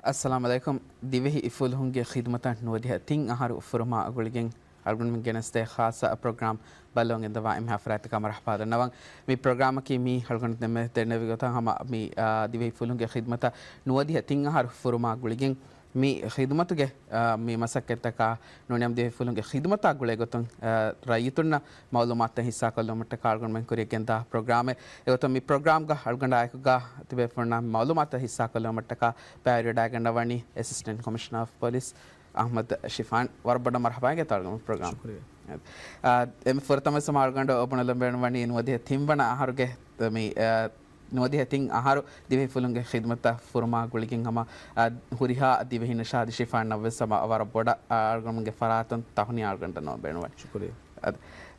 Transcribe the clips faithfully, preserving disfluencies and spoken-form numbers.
އައްސަލާމު ޢަލައިކުމް. ދިވެހި ފުލުހުންގެ ޚިދުމަތަށް ނުވަދިހަ ތިން އަހަރު ފުރުމާ ގުޅިގެން އަޅުގަނޑުމެން ގެނެސްދޭ ޚާއްޞަ ޕްރޮގްރާމް ބައްލަވަން ގެންދަވާ އެންމެހާ ފަރާތްތަކާ މަރުޙަބާ ދަންނަވަން. މި ޕްރޮގްރާމަކީ މީ އަޅުގަނޑު ދެންމެ ދެންނެވި ގޮތަށް ހަމަ މި، އާ، ދިވެހި ފުލުހުންގެ ޚިދުމަތަށް ނުވަދިހަ ތިން އަހަރު ފުރުމާ ގުޅިގެން މި ޚިދުމަތުގެ، އާ، މި މަސައްކަތްތަކާ ނޫނީ ދިވެހި ފުލުހުންގެ ޚިދުމަތާ ގުޅޭ ގޮތުން، އާ، ރައްޔިތުންނަށް މައުލޫމާތުތައް ހިއްސާކޮށްލުމަށްޓަކާ އަޅުގަނޑުމެން ކުރިއަށް ގެންދާ ޕްރޮގްރާމެއް. އެގޮތުން މި ޕްރޮގްރާމްގަ އަޅުގަނޑާއެކުގަ ތިބޭފުޅުންނަށް މައުލޫމާތުތައް ހިއްސާކޮށްލުމަށްޓަކާ ބައިވެރިވެވަޑައިގަންނަވަނީ އެސިސްޓެންޓް ކޮމިޝަނަރ އޮފް ޕޮލިސް އަޙްމަދު ޝިފާން. ވަރަށް ބޮޑަށް މަރުޙަބާ އިނގޭތޯ އަޅުގަނޑު ޕްރޮގްރާމް. ޝުކުރިއްޔާ. އާ، އެންމެ ފުރަތަމަވެސް އަޅުގަނޑު ބުނެލަން ބޭނުންވަނީ ނުވަދިހަ ތިން ވަނަ އަހަރުގެ މި، އާ، ނުވަދިހަ ތިން އަހަރު ދިވެހި ފުލުންގެ ޚިދުމަތަށް ފުރުމާ ގުޅިގެން ހަމަ، އާ، ހުރިހާ ދިވެހިންނަށާ އަދި ޝިފާންނަށްވެސް ހަމަ ވަރަށް ބޮޑަށް، އާ، އަޅުގަނޑުގެ ފަރާތުން ތަހުނިޔާ އަޅުގަނޑަށް ނޯން ބޭނުންވަނީ. ޝުކުރިއްޔާ. އަދި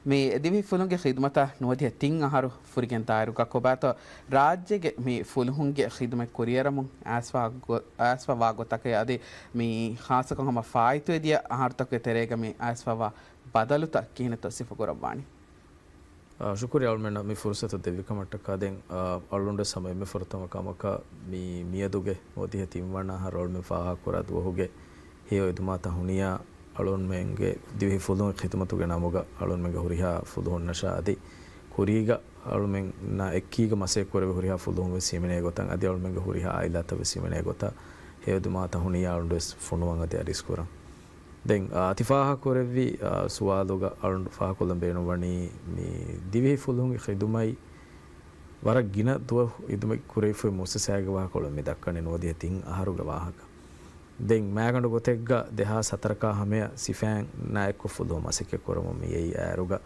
މި ދިވެހި ފުލުންގެ ޚިދުމަތަށް ނުވަދިހަ ތިން އަހަރު ފުރިގެން ދާއިރުގަ ކޮބާތޯ ރާއްޖޭގެ މި ފުލުހުންގެ ޚިދުމަތް ކުރިއަރަމުން އައިސްފަ ގޮ-، އައިސްފަވާ ގޮތަކަށް އަދި މި ޚާއްޞަކޮށް ހަމަ ފާއިތުވެދިޔަ އަހަރުތަކުގެ ތެރޭގަ މި އައިސްފަވާ ބަދަލުތައް ކިހިނެއްތޯ ސިފަކުރައްވާނީ؟ އާ، ޝުކުރިއްޔާ އަޅުމެންނަށް މި ފުރުސަތު ދެއްވިކަމަށްޓަކާ. ދެން، އާ، އަޅުގަނޑުވެސް ހަމަ އެންމެ ފުރަތަމަ ކަމަކަށް މި މިއަދުގެ ނުވަދިހަ ތިން ވަނަ އަހަރު އަޅުމެން ފާހަގަކުރާ ދުވަހުގެ ހެޔޮ އެދުމާ ތަހުނިޔާ އަޅުގަނޑުމެންގެ ދިވެހި ފުލުހުން ޚިދުމަތުގެ ނަމުގަ އަޅުގަނޑުމެންގެ ހުރިހާ ފުލުހުންނަށާ އަދި ކުރީގަ އަޅުމެންނާ އެކީގަ މަސައްކަތް ކުރެވޭ ހުރިހާ ފުލުހުން ވެސް ހިމެނޭ ގޮތަށް އަދި އަޅުމެންގެ ހުރިހާ އާއިލާތައް ވެސް ހިމެނޭ ގޮތަށް ހެޔޮ އެދުމާ ތަހުނިޔާ އަޅުގަނޑު ވެސް ފޮނުވަން އަދި އަރިސް ކުރަން. ދެން، އާ، ތި ފާހަގަކުރެއްވި، އާ، ސުވާލުގަ އަޅުގަނޑު ފާހަގަކޮށްލަން ބޭނުންވަނީ މި ދިވެހި ފުލުހުންގެ ޚިދުމަތް ވަރަށް ގިނަ ދުވަހު ޚިދުމަތް ކުރެވިފައި މުއައްސަސާގެ ވާހަކަ އަޅުގަނޑު މި ދައްކަނީ ނުވަދިހަ ތިން އަހަރުގެ ވާހަކަ. ދެން މައިގަނޑު ގޮތެއްގަ ދެހާސް ހަތަރަކާ ހަމަޔަށް ސިފައިންނާ އެއްކޮށް ފުލުހުން މަސައްކަތް ކުރަމުން މިއައީ އައިރުގަ،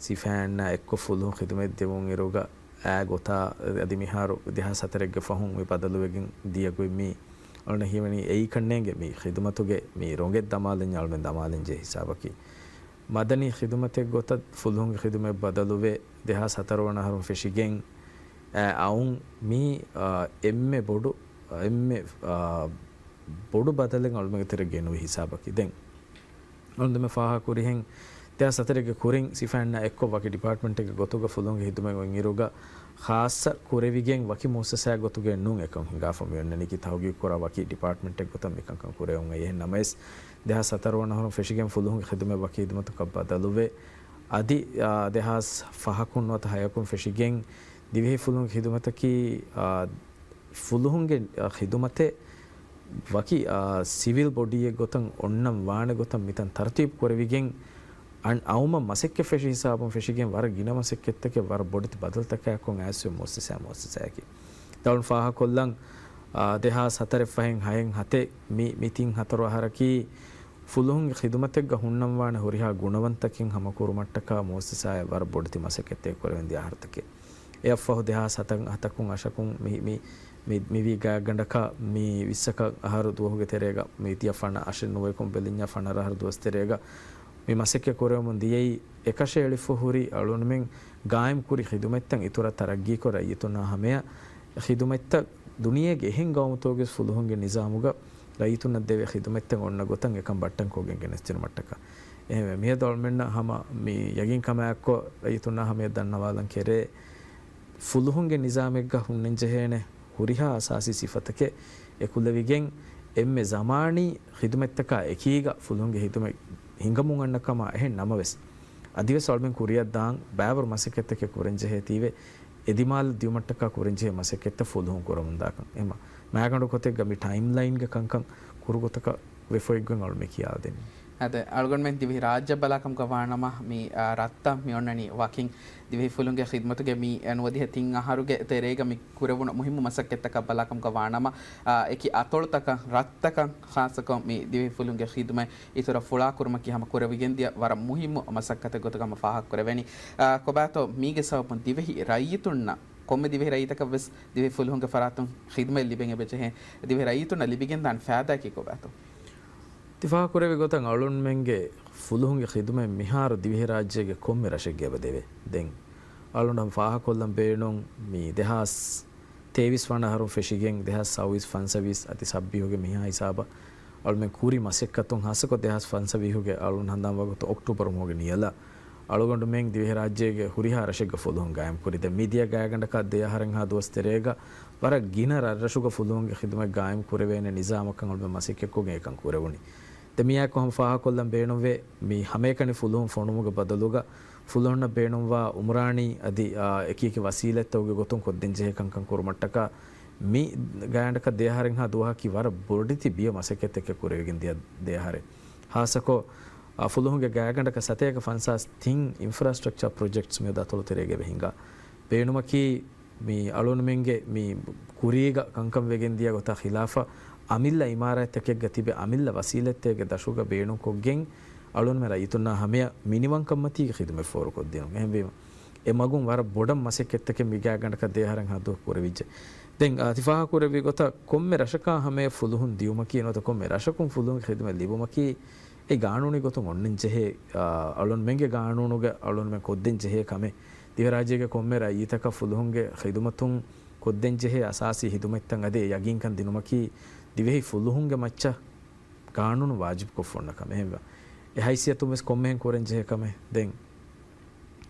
ސިފައިންނާ އެއްކޮށް ފުލުހުން ޚިދުމަތް ދެމުން އިރުގަ އާ ގޮތާ އަދި މިހާރު ދެހާސް ހަތަރެއްގެ ފަހުން މި ބަދަލުވެގެން ދިޔަ ގޮތް މީ އަޅުން ހީވަނީ އެއީ ކަންނޭނގެ މި ޚިދުމަތުގެ މި ރޮނގެއް ދަމާލަންޏާ އަޅުމެން ދަމާލަންޖެހޭ ހިސާބަކީ. މަދަނީ ޚިދުމަތެއް ގޮތަށް ފުލުހުންގެ ޚިދުމަތް ބަދަލުވެ ދެހާސް ހަތަރު ވަނަ އަހަރުން ފެށިގެން އައުން މީ، އާ، އެންމެ ބޮޑު، އެންމެ، އާ، ބޮޑު ބަދަލެއް އަޅުމެންގެ ތެރެ ގެނުވި ހިސާބަކީ. ދެން އަޅުން ދެންމެ ފާހަގަ ކުރިހެން ދެހާސް ހަތަރެއްގެ ކުރިން ސިފައިންނާ އެއްކޮށް ވަކި ޑިޕާޓްމަންޓެއްގެ ގޮތުގަ ފުލުހުންގެ ޚިދުމަތް އޮތް އިރުގަ ޚާއްޞަ ކުރެވިގެން ވަކި މުއައްސަސާއެއް ގޮތުގައި ނޫން އެކަން ހިނގާފަ މިއޮންނަނީކީ ތަހުގީގު ކުރާ ވަކި ޑިޕާޓްމަންޓެއް ގޮތަށް މިކަންކަން ކުރެވުން އެހެން ނަމަވެސް ދެހާސް ހަތަރު ވަނަ އަހަރުން ފެށިގެން ފުލުހުންގެ ޚިދުމަތް ވަކި ޚިދުމަތަކަށް ބަދަލުވެ އަދި، އާ، ދެހާސް ފަހަކުން ނުވަތަ ހަޔަކުން ފެށިގެން ދިވެހި ފުލުހުންގެ ޚިދުމަތަކީ، އާ، ފުލުހުންގެ، އާ، ޚިދުމަތެއް ވަކި، އާ، ސިވިލް ބޮޑީއެއް ގޮތަށް އޮންނަން ވާނެ ގޮތަށް މިތަން ތަރުތީބު ކުރެވިގެން، އަން އައުމަށް މަސައްކަތް ފެށި ހިސާބުން ފެށިގެން ވަރަށް ގިނަ މަސައްކަތްތަކެއް ވަރަށް ބޮޑެތި ބަދަލުތަކާއެކު އައިސްފަ މުއައްސަސާ މުއައްސަސާއަކީ. ދައުން ފާހަކޮށްލަން، އާ، ދެހާސް ހަތަރެއް ފަހެން ހައެއް ހަތެއް މި، މި ތިން ހަތަރު އަހަރަކީ ފުލުހުންގެ ޚިދުމަތެއްގަ ހުންނަން ވާނެ ހުރިހާ ގުނަވަންތަކެއް ހަމަކުރުމަށްޓަކާ މުއައްސަސާއަށް ވަރަށް ބޮޑެތި މަސައްކަތްތަކެއް ކުރެވެން ދިޔަ އަހަރުތަކެއް. އެއަށްފަހު ދެހާސް ހަތަކުން އަށަކުން މި، މި، މި، މިވީ ގާތްގަނޑަކަށް މި ވިއްސަކަށް އަހަރު ދުވަހުގެ ތެރޭގަ މި ތިޔަ ފަނަ އަށެއް ނުވައެކުން ބެލިންޏާ ފަނަރަ އަހަރު ދުވަސް ތެރޭގަ މި މަސައްކަތް ކުރެވެމުން ދިޔައީ އެކަށައެޅިފަ ހުރި އަޅުންމެން ގާއިމް ކުރި ޚިދުމަތްތައް އިތުރަށް ތަރައްގީކޮށް ރައްޔިތުންނާ ހަމަޔަށް ޚިދުމަތްތައް ދުނިޔޭގެ އެހެން ގައުމުތަކުގެ ފުލުހުންގެ ނިޒާމުގަ ރައްޔިތުންނަށް ދެވޭ ޚިދުމަތްތައް އޮންނަ ގޮތަށް އެކަން ބައްޓަން ކޮށްގެން ގެނެސްދިނުމަށްޓަކާ. އެހެންވެ، މިއަދު އަޅުމެންނަށް ހަމަ މި ޔަގީންކަމާއެއްކޮށް ރައްޔިތުންނާ ހަމަޔަށް ދަންނަވާލަން ކެރޭ، ފުލުހުންގެ ނިޒާމެއްގަ ހުންނަންޖެހޭނެ ހުރިހާ އަސާސީ ސިފަތަކެއް އެކުލެވިގެން، އެންމެ ޒަމާނީ ޚިދުމަތްތަކާ އެކީގަ ފުލުހުންގެ ޚިދުމަތް ހިނގަމުން އަންނަ ކަމާ އެހެން ނަމަވެސް، އަދިވެސް އަޅުމެން ކުރިއަށްދާން ބައިވަރު މަސައްކަތްތަކެއް ކުރަންޖެހޭތީވެ، އެ ދިމާލަށް ދިޔުމަށްޓަކާ ކުރަންޖެހޭ މަސައްކަތްތައް ފުލުހުން ކުރަމުންދާކަން. އެހެންމަ މައިގަނޑު ކޮތެއްގަ މި ޓައިމްލައިންގެ ކަންކަން ކުރުގޮތަކަށް ވެފައިގެން އަޅުމެން ކިޔާދެނީ. އަދި އަޅުގަނޑުމެން ދިވެހި ރާއްޖެ ބަލާކަމުގަ ވާނަމަ، މި، އާ، ރަށްތައް މި އޮންނަނީ ވަކިން. ދިވެހި ފުލުންގެ ޚިދުމަތުގެ މި، އާ، ނުވަދިހަ ތިން އަހަރުގެ ތެރޭގަ މި ކުރެވުނު މުހިއްމު މަސައްކަތްތަކަށް ބަލާކަމުގަ ވާނަމަ، އާ، އެކި އަތޮޅުތަކަށް، ރަށްތަކަށް ޚާއްޞަކޮށް މި ދިވެހި ފުލުންގެ ޚިދުމަތް އިތުރަށް ފުޅާކުރުމަކީ ހަމަ ކުރެވިގެންދިޔަ ވަރަށް މުހިއްމު މަސައްކަތެއް ގޮތުގަ ހަމަ ފާހަގަކުރެވެނީ. އާ، ކޮބާތޯ މީގެ ސަބަބުން ދިވެހި ރައްޔިތުންނަށް ކޮންމެ ދިވެހި ރައްޔިތަކަށް ވެސް ދިވެހި ފުލުހުންގެ ފަރާތުން ޚިދުމަތް ލިބެން އެބަޖެހޭ. ދިވެހި ރައްޔިތުންނަށް ލިބިގެންދާނެ ފައިދާއަކީ ކޮބާތޯ؟ ތި ފާހަގަކުރެއްވި ގޮތަށް އަޅުންމެންގެ ފުލުހުންގެ ޚިދުމަތް މިހާރު ދިވެހިރާއްޖޭގެ ކޮންމެ ރަށެއްގަ އެބަ ދެވޭ. ދެން އަޅުން ހަމަ ފާހަގަކޮށްލަން ބޭނުން މި ދެހާސް ތޭވީސް ވަނަ އަހަރުން ފެށިގެން ދެހާސް ސައުވީސް ފަންސަވީސް އަދި ސައްބީހުގެ މިހާ ހިސާބަށް އަޅުމެން ކުރި މަސައްކަތުން ހާއްސަކޮށް ދެހާސް ފަންސަވީހުގެ އަޅުން ހަނދާންވާ ގޮތަށް އޮކްޓޫބަރު މަހުގެ ނިޔަލަށް އަޅުގަނޑުމެން ދިވެހިރާއްޖޭގެ ހުރިހާ ރަށެއްގަ ފުލުހުން ގާއިމްކުރި. ދެން މިދިޔަ ގާތްގަނޑަކަށް ދެ އަހަރެއްހާ ދުވަސް ތެރޭގަ ވަރަށް ގިނަ ރަށްރަށުގަ ފުލުހުންގެ ޚިދުމަތް ގާއިމް ކުރެވޭނެ ނިޒާމަކަށް އަޅުމެން މަސައްކަތްކޮށްގެން އެކަން ކުރެވުނީ. ދެން މިއާއެކު ހަމަ ފާހަގަކޮށްލަން ބޭނުންވޭ، މި ހަމައެކަނި ފުލުހުން ފޮނުވުމުގެ ބަދަލުގަ ފުލުހުންނަށް ބޭނުންވާ އުމްރާނީ އަދި، އާ، އެކިއެކި ވަސީލަތްތަކުގެ ގޮތުން ކޮށްދޭންޖެހޭ ކަންކަން ކުރުމަށްޓަކާ މި ގާތްގަނޑަކަށް ދެއަހަރެއްހާ ދުވަހަކީ ވަރަށް ބޮޑެތި ބިޔަ މަސައްކަތްތަކެއް ކުރެވިގެން ދިޔަ ދެއަހަރެއް. ހާއްސަކޮށް، އާ، ފުލުހުންގެ ގާތްގަނޑަކަށް ސަތޭކަ ފަންސާސް ތިން އިންފްރާސްޓްރަކްޗާ ޕްރޮޖެކްޓްސް މިއަދު އަތޮޅުތެރޭގައި ހިނގާ. ބޭނުމަކީ މި އަޅުންމެންގެ މި ކުރީގަ ކަންކަން ވެގެން ދިޔަ ގޮތާ ޚިލާފަށް، އަމިއްލަ އިމާރާތްތަކެއްގަ ތިބެ އަމިއްލަ ވަސީލަތްތަކެއްގެ ދަށުގަ ބޭނުންކޮށްގެން، އަޅުންމެން ރައްޔިތުންނާ ހަމަޔަށް މިނިވަންކަންމަތީގެ ޚިދުމަތް ފޯރުކޮށްދިނުން. އެހެންވީމަ، އެ މަގުން ވަރަށް ބޮޑަށް މަސައްކަތްތަކެއް މި ގާތްގަނޑަކަށް ދެއަހަރެއްހާ ދުވަހު ކުރެވިއްޖެ. ދެން، އާ، ތި ފާހަގަކުރެއްވި ގޮތަށް ކޮންމެ ރަށަކާ ހަމަޔަށް ފުލުހުން ދިޔުމަކީ ނުވަތަ ކޮންމެ ރަށަކުން ފުލުހުންގެ ޚިދުމަތް ލިބުމަކީ އެ ގާނޫނީ ގޮތުން އޮންނަން ޖެހޭ، އާ، އަޅުންމެންގެ ގާނޫނުގަ އަޅުންމެން ކޮށްދޭން ޖެހޭ ކަމެއް. ދިވެހިރާއްޖޭގެ ކޮންމެ ރައްޔިތަކަށް ފުލުހުންގެ ޚިދުމަތުން ކޮށްދޭން ޖެހޭ އަސާސީ ޚިދުމަތްތައް އަދި އެ ޔަގީންކަން ދިނުމަކީ ދިވެހި ފުލުހުންގެ މައްޗަށް ގާނޫނު ވާޖިބުކޮށްފަ އޮންނަ ކަމެއް. އެހެންވެ، އެ ހައިސިއްޔަތުން ވެސް ކޮންމެހެން ކުރަން ޖެހޭ ކަމެއް. ދެން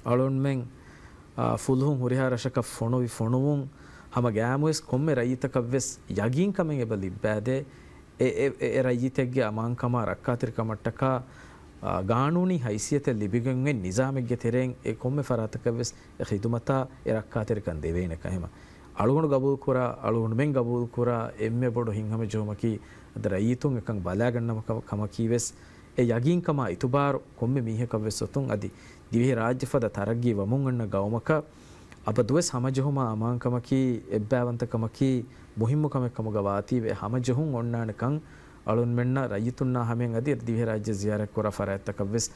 އަޅުންމެން، އާ، ފުލުހުން ހުރިހާ ރަށަކަށް ފޮނުވި ފޮނުވުން ހަމަ ގައިމުވެސް ކޮންމެ ރައްޔިތަކަށްވެސް ޔަގީންކަމެއް އެބަ ލިއްބާދޭ. އެ، އެ، އެ، އެ ރައްޔިތެއްގެ އަމާންކަމާ ރައްކާތެރިކަމަށްޓަކާ، އާ، ގާނޫނީ ހައިސިއްޔަތެއް ލިބިގެން އޮތް ނިޒާމެއްގެ ތެރެއިން އެ ކޮންމެ ފަރާތަކަށްވެސް އެ ޚިދުމަތާ އެ ރައްކާތެރިކަން ދެވޭނެ ކަހެމަ. އަޅުގަނޑު ގަބޫލުކުރާ، އަޅުގަނޑުމެން ގަބޫލުކުރާ އެންމެ ބޮޑު ހިތްހަމަޖެހުމަކީ އަދި ރައްޔިތުން އެކަން ބަލާގަންނަ ކަ-، ކަމަކީވެސް އެ ޔަގީންކަމާ އިތުބާރު ކޮންމެ މީހަކަށްވެސް އޮތުން އަދި ދިވެހި ރާއްޖެ ފަދަ ތަރައްގީ ވަމުން އަންނަ ގައުމަކަށް އަބަދުވެސް ހަމަޖެހުމާ އަމާންކަމަކީ އެއްބައިވަންތަކަމަކީ މުހިއްމު ކަމެއް ކަމުގަ ވާތީވެ ހަމަޖެހުން އޮންނާނެކަން އަޅުންމެންނަށް ރައްޔިތުންނާ ހަމަޔަށް އަދި ދިވެހިރާއްޖެ ޒިޔާރަތްކުރާ ފަރާތްތަކަށްވެސް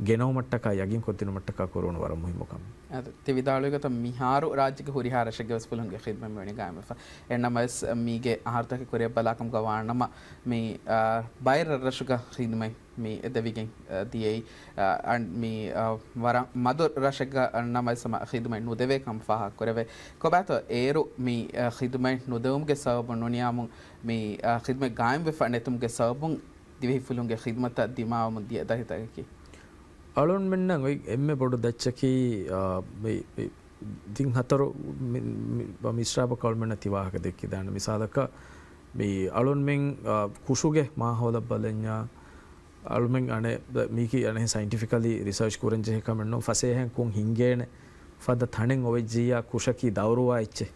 ގެނައުމަށްޓަކާ ޔަގީންކޮށްދިނުމަށްޓަކާ ކުރެވުނު ވަރަށް މުހިއްމު ކަމެއް. އަދި ތި ވިދާޅުވި ގޮތަށް މިހާރު ރާއްޖޭގެ ހުރިހާ ރަށެއްގަވެސް ފުލުހުންގެ ޚިދުމަތް މިވަނީ ގާއިމްވެފަ. އެހެންނަމަވެސް މީގެ އަހަރުތަކެއް ކުރިއަށް ބަލާކަމުގަ ވާނަމަ މި، އާ، ބައެއް ރަށްރަށުގަ ޚިދުމަތް މި ދެވިގެން، އަ، ދިޔައީ، އަ، އަން-، މި، އަ، ވަރަށް މަދު ރަށެއްގަ ނަމަވެސް ހަމަ ޚިދުމަތް ނުދެވޭ ކަމަށް ފާހަގަކުރެވޭ. ކޮބާތޯ އޭރު މި، އަ، ޚިދުމަތް ނުދެވުމުގެ ސަބަބުން ނޫނިއްޔާމު މި، އަ، ޚިދުމަތް ގާއިމްވެފަ ނެތުމުގެ ސަބަބުން ދިވެހި ފުލުންގެ ޚިދުމަތަށް ދިމާވަމުން ދިޔަ ދަތިތަކަކީ؟ އަޅުންމެންނަށް އޮތް އެންމެ ބޮޑު ދަތިތަކީ، އަ، މި، މި ތިން ހަތަރު މި، މި، މިސްރާބަކަށް އަޅުމެންނަށް ތި ވާހަކަ ދެއްކިދާނެ. މިސާލަކަށް، މި އަޅުންމެން، އާ، ކުށުގެ މާހައުލަށް ބަލަންޏާ، އަޅުމެން އަނެއް، މީކީ އަނެއް ސައިންޓިފިކަލީ ރިސާޗް ކުރަން ޖެހޭ ކަމެއް ނޫން. ފަސޭހައިން ކުށް ހިނގޭނެ ފަދަ ތަނެއް އޮވެއްޖިއްޔާ ކުށަކީ ދައުރުވާ އެއްޗެއް.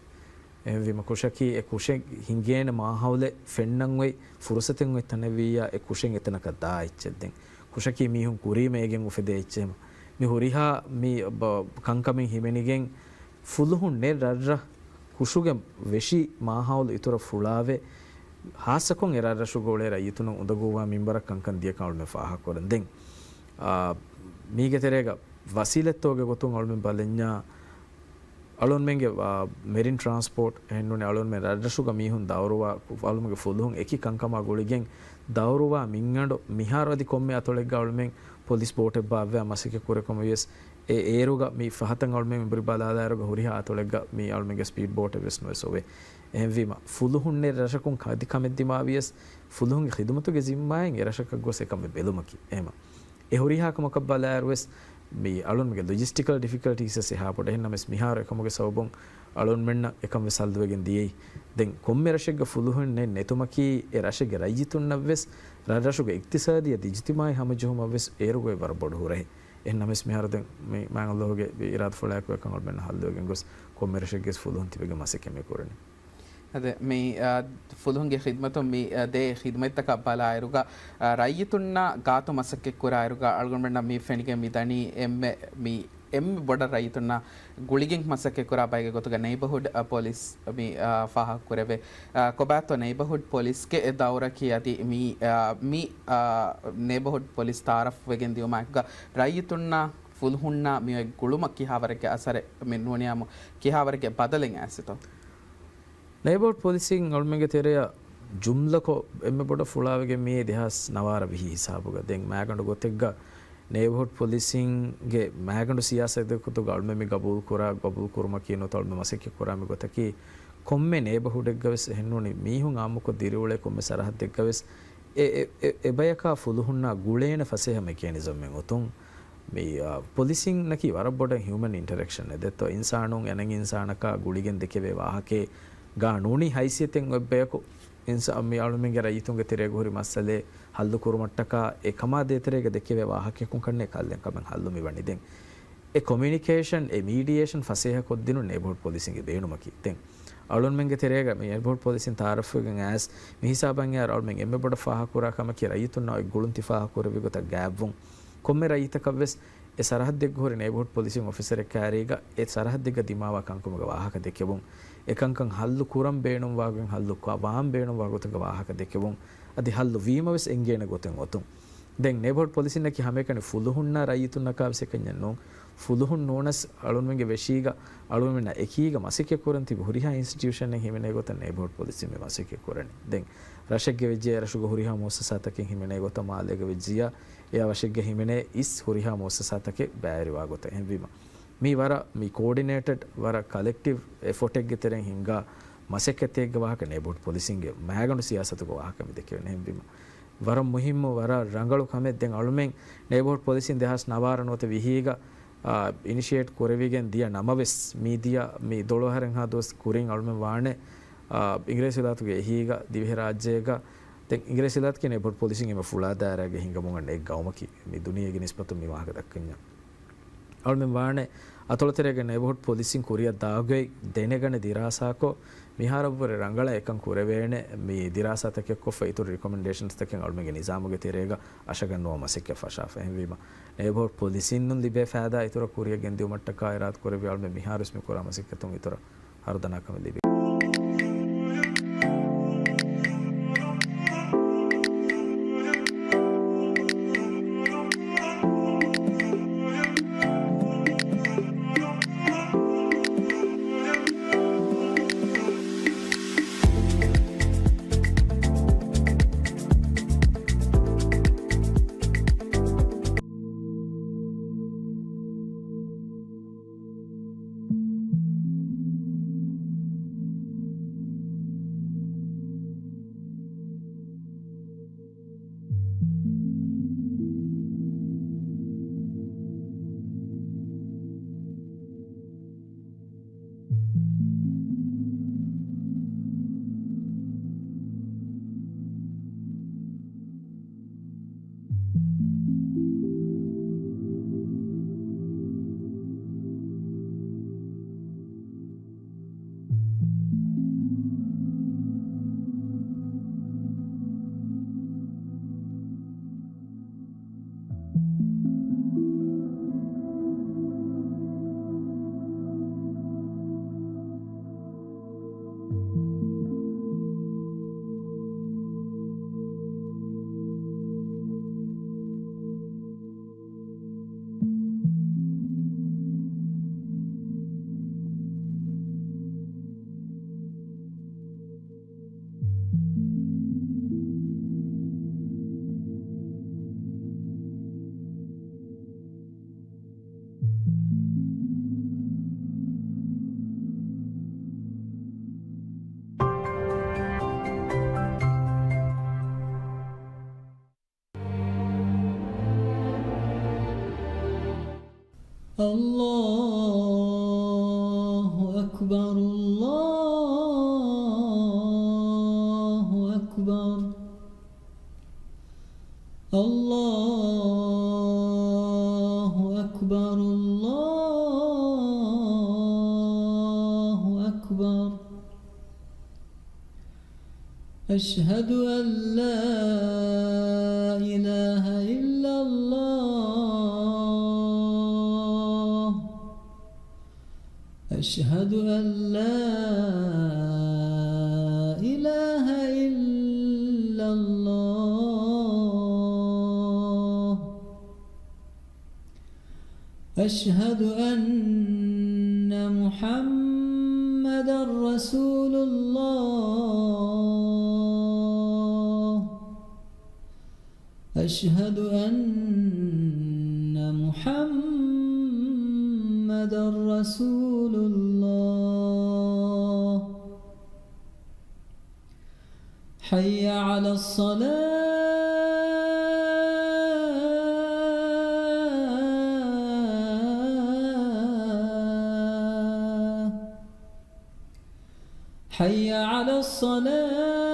އެހެންވީމަ ކުށަކީ އެ ކުށެއް ހިނގޭނެ މާހައުލެއް ފެންނަން އޮތް ފުރުސަތެއް އޮތް ތަނެއް ވިއްޔާ އެ ކުށެއް އެތަނަކަށް ދާ އެއްޗެއް. ދެން ކުށަކީ މީހުން ކުރީމަ އޭގެން އުފެދޭ އެއްޗެއް. މި ހުރިހާ މި ބަ-، ކަންކަމެއް ހިމެނިގެން ފުލުހުން ނެތް ރަށްރަށް ކުށުގެ ވެށި މާހައުލު އިތުރަށް ފުޅާވެ، ހާއްސަކޮށް އެ ރަށްރަށުގަ އުޅޭ ރައްޔިތުންނަށް އުނދަގޫވާ މިންވަރަށް ކަންކަން ދިޔަކަން އަޅުމެން ފާހަގަކުރަން. ދެން، އާ، މީގެ ތެރޭގަ ވަސީލަތްތަކުގެ ގޮތުން އަޅުމެން ބަލަންޏާ، އަޅުންމެންގެ، އާ، މެރިން ޓްރާންސްޕޯޓް އެހެންނޫނީ އަޅުންމެން ރަށްރަށުގަ މީހުން ދައުރުވާ، އަޅުމެންގެ ފުލުހުން އެކި ކަންކަމާ ގުޅިގެން ދައުރުވާ މިންގަނޑު މިހާރު އަދި ކޮންމެ އަތޮޅެއްގަ އަޅުމެން ޕޮލިސް ބޯޓެއް ބާއްވާ މަސައްކަތް ކުރެ ކަމަށް ވިޔަސް، އެ އޭރުގަ މި ފަހަތަށް އަޅުމެން މި ބުރި ބަލާލާއިރުގަ ހުރިހާ އަތޮޅެއްގަ މި އަޅުމެންގެ ސްޕީޑް ބޯޓެއް ވެސް ނުވެސް އޮވޭ. އެހެންވީމަ، ފުލުހުން ނެތް ރަށަކުން އަދި ކަމެއް ދިމާވިޔަސް، ފުލުހުންގެ ޚިދުމަތުގެ ޒިންމާއިން އެ ރަށަކަށް ގޮސް އެކަމެއް ބެލުމަކީ. އެހެމަ، އެ ހުރިހާ ކަމަކަށް ބަލާއިރުވެސް، މި އަޅުންމެންގެ ލޮޖިސްޓިކަލް ޑިފިކަލްޓީސް އެހާ ބޮޑަށް. އެހެންނަމަވެސް މިހާރު އެކަމުގެ ސަބަބުން އަޅުންމެންނަށް އެކަން ވެސް ހައްލުވެގެން ދިޔައީ. ދެން ކޮންމެ ރަށެއްގަ ފުލުހުން ނެތް ނެތުމަކީ އެ ރަށެއްގެ ރައްޔިތުންނަށްވެސް ރަށްރަށުގެ އިޤްތިޞާދީ އަދި އިޖްތިމާޢީ ހަމަޖެހުމަށްވެސް އޭރުގައި ވަރަށް ބޮޑު ހުރަހެއް. އެހެންނަމަވެސް މިހާރު ދެން މި މާތް ﷲ ގެ އިރާދަފުޅާއެކު އެކަން އަޅުމެންނަށް ހައްލުވެގެން ގޮސް ކޮންމެ ރަށެއްގެވެސް ފުލުހުން ތިބެގެން މަސައްކަތް މި ކުރަނީ. އަދި މި، އާ، ފުލުހުންގެ ޚިދުމަތުން މި، އާ، ދޭ ޚިދުމަތްތަކަށް ބަލާއިރުގަ، އާ، ރައްޔިތުންނާ ގާތު މަސައްކަތްކުރާއިރުގަ އަޅުގަނޑުމެންނަށް މި ފެނިގެން މި ދަނީ އެންމެ މި އެންމެ ބޮޑަށް ރައްޔިތުންނާ ގުޅިގެން މަސައްކަތްކުރާ ބައެއްގެ ގޮތުގަ ނެއިބަހުޑް، އަ، ޕޮލިސް މި، އަ، ފާހަގަކުރެވޭ. އަ، ކޮބާތޯ ނެއިބަހުޑް ޕޮލިސްގެ އެ ދައުރަކީ އަދި މި، އަ، މި، އަ، ނެއިބަހުޑް ޕޮލިސް ތައާރަފްވެގެން ދިޔުމާއެކުގަ ރައްޔިތުންނާ ފުލުހުންނާ މިއޮތް ގުޅުމަށް ކިހާވަރެއްގެ އަސަރެއް މި ނޫނިއްޔާމު ކިހާވަރެއްގެ ބަދަލެއް އައިސްތޯ؟ ނެއިބަހުޑް ޕޮލިސިން އަޅުމެންގެ ތެރެއަށް ޖުމްލަކޮށް އެންމެ ބޮޑަށް ފުޅާވެގެން މިއީ ދެހާސް ނަވާރަ ވިހި ހިސާބުގަ. ދެން މާގަނޑު ގޮތެއްގަ ނެއިބަހުޑް ޕޮލިސިންގެ މާގަނޑު ސިޔާސަތުގެ ގޮތުގަ އަޅުމެން މި ގަބޫލުކުރާ، ގަބޫލުކުރުމަކީ ނުވަތަ އަޅުމެން މަސައްކަތް ކުރާ މި ގޮތަކީ، ކޮންމެ ނެއިބަހުޑެއްގަވެސް އެހެންނޫނީ މީހުން އާއްމުކޮށް ދިރިއުޅޭ ކޮންމެ ސަރަހައްދެއްގަވެސް އެ، އެ، އެ، އެބަޔަކާ ފުލުހުންނާ ގުޅޭނެ ފަސޭހަ މެކޭނިޒަމެއް އޮތުން، މި، އާ، ޕޮލިސިންއަކީ ވަރަށް ބޮޑަށް ހިއުމަން އިންޓަރެކްޝަން އެއް ދެއްތޯ. އިންސާނުން އަނެއް އިންސާނަކާ ގުޅިގެން ދެކެވޭ ވާހަކައެއް ގާނޫނީ ހައިސިއްޔަތެއް އޮތް ބަޔަކު އިންސާ-، މި އަޅުމެންގެ ރައްޔިތުންގެ ތެރޭގަ ހުރި މައްސަލައެއް ހައްލު ކުރުމަށްޓަކާ އެކަމާ ދޭތެރޭގަ ދެކެވޭ ވާހަކަޔަކުން ކަންނޭ ކަންކަމެއް ހައްލު މިވަނީ. ދެން އެ ކޮމިއުނިކޭޝަން، އެ މީޑިއޭޝަން ފަސޭހަ ކޮށްދިނުން ނޭބަހުޑް ޕޮލިސިންގެ ބޭނުމަކީ. ދެން އަޅުންމެންގެ ތެރޭގަ މި ނޭބަހުޑް ޕޮލިސިން ތައާރަފްވެގެން އައިސް މި ހިސާބަށް އައި އަޅުމެން އެންމެ ބޮޑަށް ފާހަގަކުރާ ކަމަކީ ރައްޔިތުންނާ އޮތް ގުޅުން ތި ފާހަގަކުރެއްވި ގޮތަށް ގާތްވުން. ކޮންމެ ރައްޔިތަކަށްވެސް އެ ސަރަހައްދެއްގަ ހުރި ނޭބަހުޑް ޕޮލިސިން އޮފިސަރެއް ކައިރީގަ އެ ސަރަހައްދެއްގަ ދިމާވާ ކަންކަމުގެ ވާހަކަ ދެކެވުން. އެ ކަންކަން ހައްލު ކުރަން ބޭނުންވާ ގޮތް، ހައްލު ކު-، ވާން ބޭނުންވާ ގޮތުގެ ވާހަކަ ދެކެވުން. އަދި ހައްލު ވީމަވެސް އެނގޭނެ ގޮތެއް އޮތުން. ދެން ނޭބަހުޑް ޕޮލިސިންނަކީ ހަމައެކަނި ފުލުހުންނާ ރައްޔިތުންނަކާވެސް އެކަންޏެއް ނޫން. ފުލުހުން ނޫނަސް އަޅުންމެންގެ ވެށީގަ، އަޅުންމެންނާ އެކީގަ މަސައްކަތް ކުރަން ތިބި ހުރިހާ އިންސްޓިޓިއުޝަނެއް ހިމެނޭ ގޮތަށް ނޭބަހުޑް ޕޮލިސިން މި މަސައްކަތް ކުރަނީ. ދެން ރަށެއްގެ ވެއްޖެ ރަށުގެ ހުރިހާ މުއައްސަސާތަކެއް ހިމެނޭ ގޮތަށް، މާލޭގެ ވެއްޖިއްޔާ އެއާ ވަށެއްގަ ހިމެނޭ އިސް ހުރިހާ މުއައްސަސާތަކެއް ބައިވެރިވާ ގޮތަށް. އެހެންވީމަ މީ ވަރަށް މި ކޯޑިނޭޓެޑް، ވަރަށް ކަލެކްޓިވް އެފޯޓެއްގެ ތެރެއިން ހިންގާ މަސައްކަތެއްގެ ވާހަކަ ނޭބަހުޑް ޕޮލިސިންގެ މައިގަނޑު ސިޔާސަތުގެ ވާހަކަ މި ދެކެވެން. އެހެންވީމަ ވަރަށް މުހިއްމު، ވަރަށް ރަނގަޅު ކަމެއް. ދެން އަޅުމެން ނޭބަހުޑް ޕޮލިސިން ދެހާސް ނަވާރަ ނުވަތަ ވިހީގަ، އާ، އިނިޝިއޭޓް ކުރެވިގެން ދިޔަ ނަމަވެސް، މި ދިޔަ މި ދޮޅު އަހަރެއްހާ ދުވަސް ކުރިން އަޅުމެން ވާނެ، އާ، އިނގިރޭސި ވިލާތުގެ އެހީގަ ދިވެހިރާއްޖޭގަ. ދެން އިނގިރޭސި ވިލާތުގެ ނޭބަހުޑް ޕޮލިސިން އެންމެ ފުޅާ ދާއިރާގަ ހިނގަމުން އަންނަ އެއް ގައުމަކީ މި ދުނިޔޭގެ ނިސްބަތުން މި ވާހަކަ ދައްކަންޏާ. އަޅުމެން ވާނެ އަތޮޅުތެރޭގެ ނޭބަހުޑް ޕޮލިސިން ކުރިއަށް ދާގޮތް ދެނެގަނެ ދިރާސާކޮށް، މިހާރަށްވުރެ ރަނގަޅަށް އެކަން ކުރެވޭނެ. މި ދިރާސާތަކެއް ކޮށްފަ އިތުރު ރިކޮމެންޑޭޝަންސްތަކެއް އަޅުމެންގެ ނިޒާމުގެ ތެރޭގަ އަށަގަންނުވާ މަސައްކަތް ފަށާފަ. އެހެންވީމަ ނޭބަހުޑް ޕޮލިސިންނުން ލިބޭ ފައިދާ އިތުރަށް ކުރިއަށް ގެންދިއުމަށްޓަކާ އިރާދަ ކުރެއްވި އަޅުމެން މިހާރުވެސް މި ކުރާ މަސައްކަތުން އިތުރަށް ހަރުދަނާ ކަމެއް ލިބޭ. الله أكبر، الله أكبر، الله أكبر، الله أكبر. أشهد أن لا إله إلا الله. أشهد أن لا إله إلا الله. أشهد أن محمدا رسول الله. أشهد أن محمدا رسول الله. حي على الصلاة. حي على الصلاة.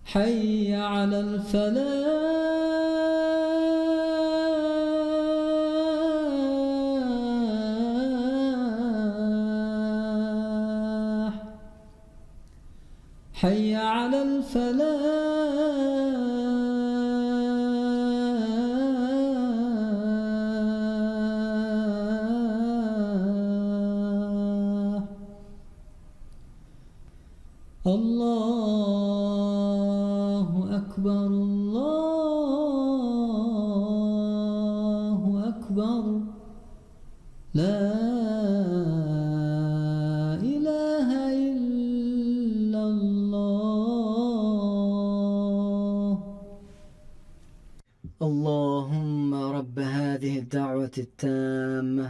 حي على الفلاح. حي على الفلاح. الله أكبر، الله أكبر. لا إله إلا الله. اللهم رب هذه الدعوة التامة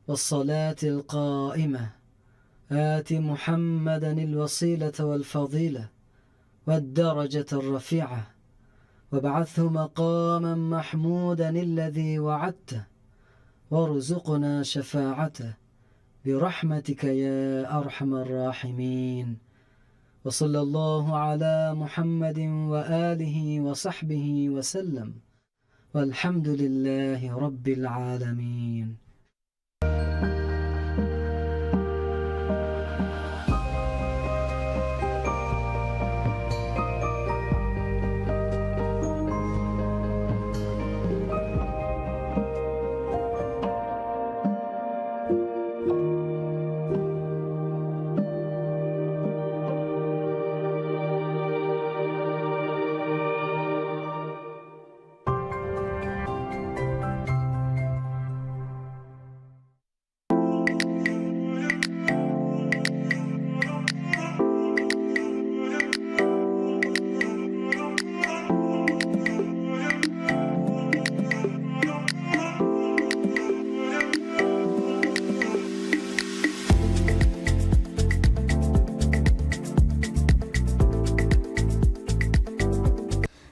والصلاة القائمة، آت محمدا الوسيلة والفضيلة والدرجة الرفيعة، وابعثه مقاما محمودا الذي وعدته، وارزقنا شفاعته برحمتك يا أرحم الراحمين. وصلى الله على محمد وآله وصحبه وسلم. والحمد لله رب العالمين.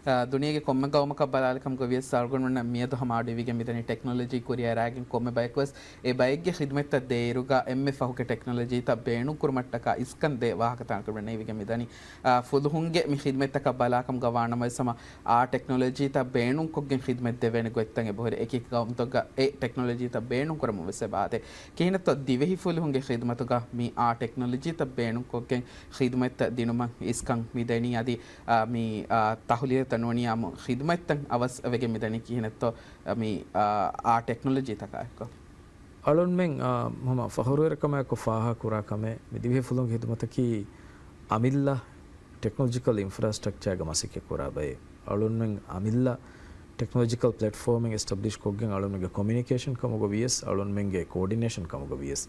އާ، ދުނިޔޭގެ ކޮންމެ ގައުމަކަށް ބަލާލިކަމުގަ ވިޔަސް އަޅުގަނޑުމެންނަށް މިއަދު ހަމަ އަޑު އިވިގެން މިދަނީ ޓެކްނޮލޮޖީ ކުރިއަރާގެން ކޮންމެ ބަޔަކުވެސް އެ ބައެއްގެ ޚިދުމަތްތައް ދޭއިރުގަ އެންމެ ފަހުގެ ޓެކްނޮލޮޖީތައް ބޭނުންކުރުމަށްޓަކާ އިސްކަން ދޭ ވާހަކަތައް އަޅުގަނޑުމެންނަށް އިވިގެން މިދަނީ. އާ، ފުލުހުންގެ މި ޚިދުމަތްތަކަށް ބަލާކަމުގަ ވާނަމަވެސް ހަމަ އާ ޓެކްނޮލޮޖީތައް ބޭނުންކޮށްގެން ޚިދުމަތް ދެވޭނެ ގޮތްތައް އެބަހުރި. އެކި ގައުމުތަކުގަ އެ ޓެކްނޮލޮޖީތައް ބޭނުންކުރަމުން ވެސް އެބަ އާދޭ. ކިހިނެއްތޯ ދިވެހި ފުލުހުންގެ ޚިދުމަތުގަ މި އާ ޓެކްނޮލޮޖީތައް ބޭނުންކޮށްގެން ޚިދުމަތްތައް ދިނުމަށް އިސްކަން މިދެނީ އަދި، އާ، މި، އާ، ތަހުލިޔަތައް ނޫނީ އާއްމު ޚިދުމަތްތައް އަވަސް ވެގެން މިދަނީ ކިހިނެއްތޯ، އާ، މި، އާ، އާ ޓެކްނޮލޮޖީތަކާއެއްކޮށް. އަޅުންމެން، އާ، ހަމަ ފަޚުރުވެރިކަމާއެކު ފާހަގަކުރާ ކަމެއް، މި ދިވެހި ފުލުންގެ ޚިދުމަތަކީ އަމިއްލަ ޓެކްނޮލޮޖިކަލް އިންފްރާސްޓްރަކްޗާގަ މަސައްކަތް ކުރާ ބައެއް. އަޅުންމެން އަމިއްލަ ޓެކްނޮލޮޖިކަލް ޕްލެޓްފޯމެއް އެސްޓަބްލިޝް ކޮށްގެން އަޅުންމެންގެ ކޮމިއުނިކޭޝަން ކަމުގަ ވިޔަސް، އަޅުންމެންގެ ކޯޑިނޭޝަން ކަމުގަ ވިޔަސް،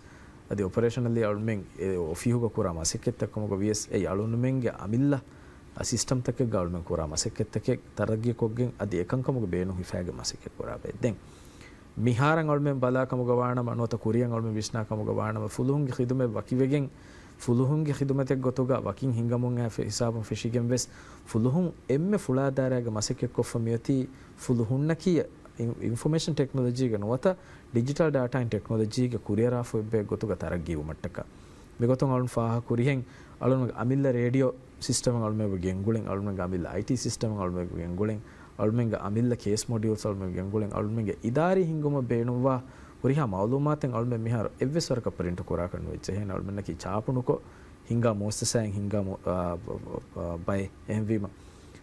އަދި އޮޕަރޭޝަނަލީ އަޅުމެން އެ އޮފީހުގަ ކުރާ މަސައްކަތްތައް ކަމުގަ ވިޔަސް، އެއީ އަޅުންމެންގެ އަމިއްލަ ސިސްޓަމްތަކެއްގަ އަޅުމެން ކުރާ މަސައްކަތްތަކެއް ތަރައްގީކޮށްގެން އަދި އެކަންކަމުގެ ބޭނުން ހިފާގެން މަސައްކަތް ކުރާ ބައެއް. ދެން މިހާރަށް އަޅުމެން ބަލާ ކަމުގަ ވާނަމަ، ނުވަތަ ކުރިއަށް އަޅުމެން ވިސްނާ ކަމުގަ ވާނަމަ، ފުލުހުންގެ ޚިދުމަތް ވަކިވެގެން، ފުލުހުންގެ ޚިދުމަތެއް ގޮތުގަ ވަކިން ހިނގަމުން އައި ހިސާބުން ފެށިގެން ވެސް، ފުލުހުން އެންމެ ފުޅާ ދާއިރާގަ މަސައްކަތްކޮށްފަ މިއޮތީ ފުލުހުންނަކީ އިން-، އިންފޮމޭޝަން ޓެކްނޮލޮޖީގެ ނުވަތަ ޑިޖިޓަލް ޑާޓާއިން ޓެކްނޮލޮޖީގެ ކުރިއަރާފައިވާ އެއްބައެއް ގޮތުގަ ތަރައްގީވުމަށްޓަކާ. މިގޮތުން އަޅުން ފާހަގަކުރިހެން، އަޅުން އަމިއްލަ ރޭޑިއޯ ސިސްޓަމެއް އަޅުމެން ގެންގުޅެން، އަޅުމެން އަމިއްލަ އައިޓީ ސިސްޓަމެއް އަޅުމެން ގެންގުޅެން، އަޅުމެންގެ އަމިއްލަ ކޭސް މޮޑިއުލްސް އަޅުމެން ގެންގުޅެން، އަޅުމެންގެ އިދާރީ ހިންގުމަށް ބޭނުންވާ ހުރިހާ މައުލޫމާތެއް އަޅުމެން މިހާރު އެއްވެސް ވަރަކަށް ޕްރިންޓު ކުރާކަށް ނުވެއްޖެ. އެހެން އަޅުމެންނަކީ ޗާޕުނުކޮށް، ހިންގާ މުއައްސަސާއިން ހިންގާ މު-، އާ، ބަ-، ބަ-، ބައެއް. އެހެންވީމަ،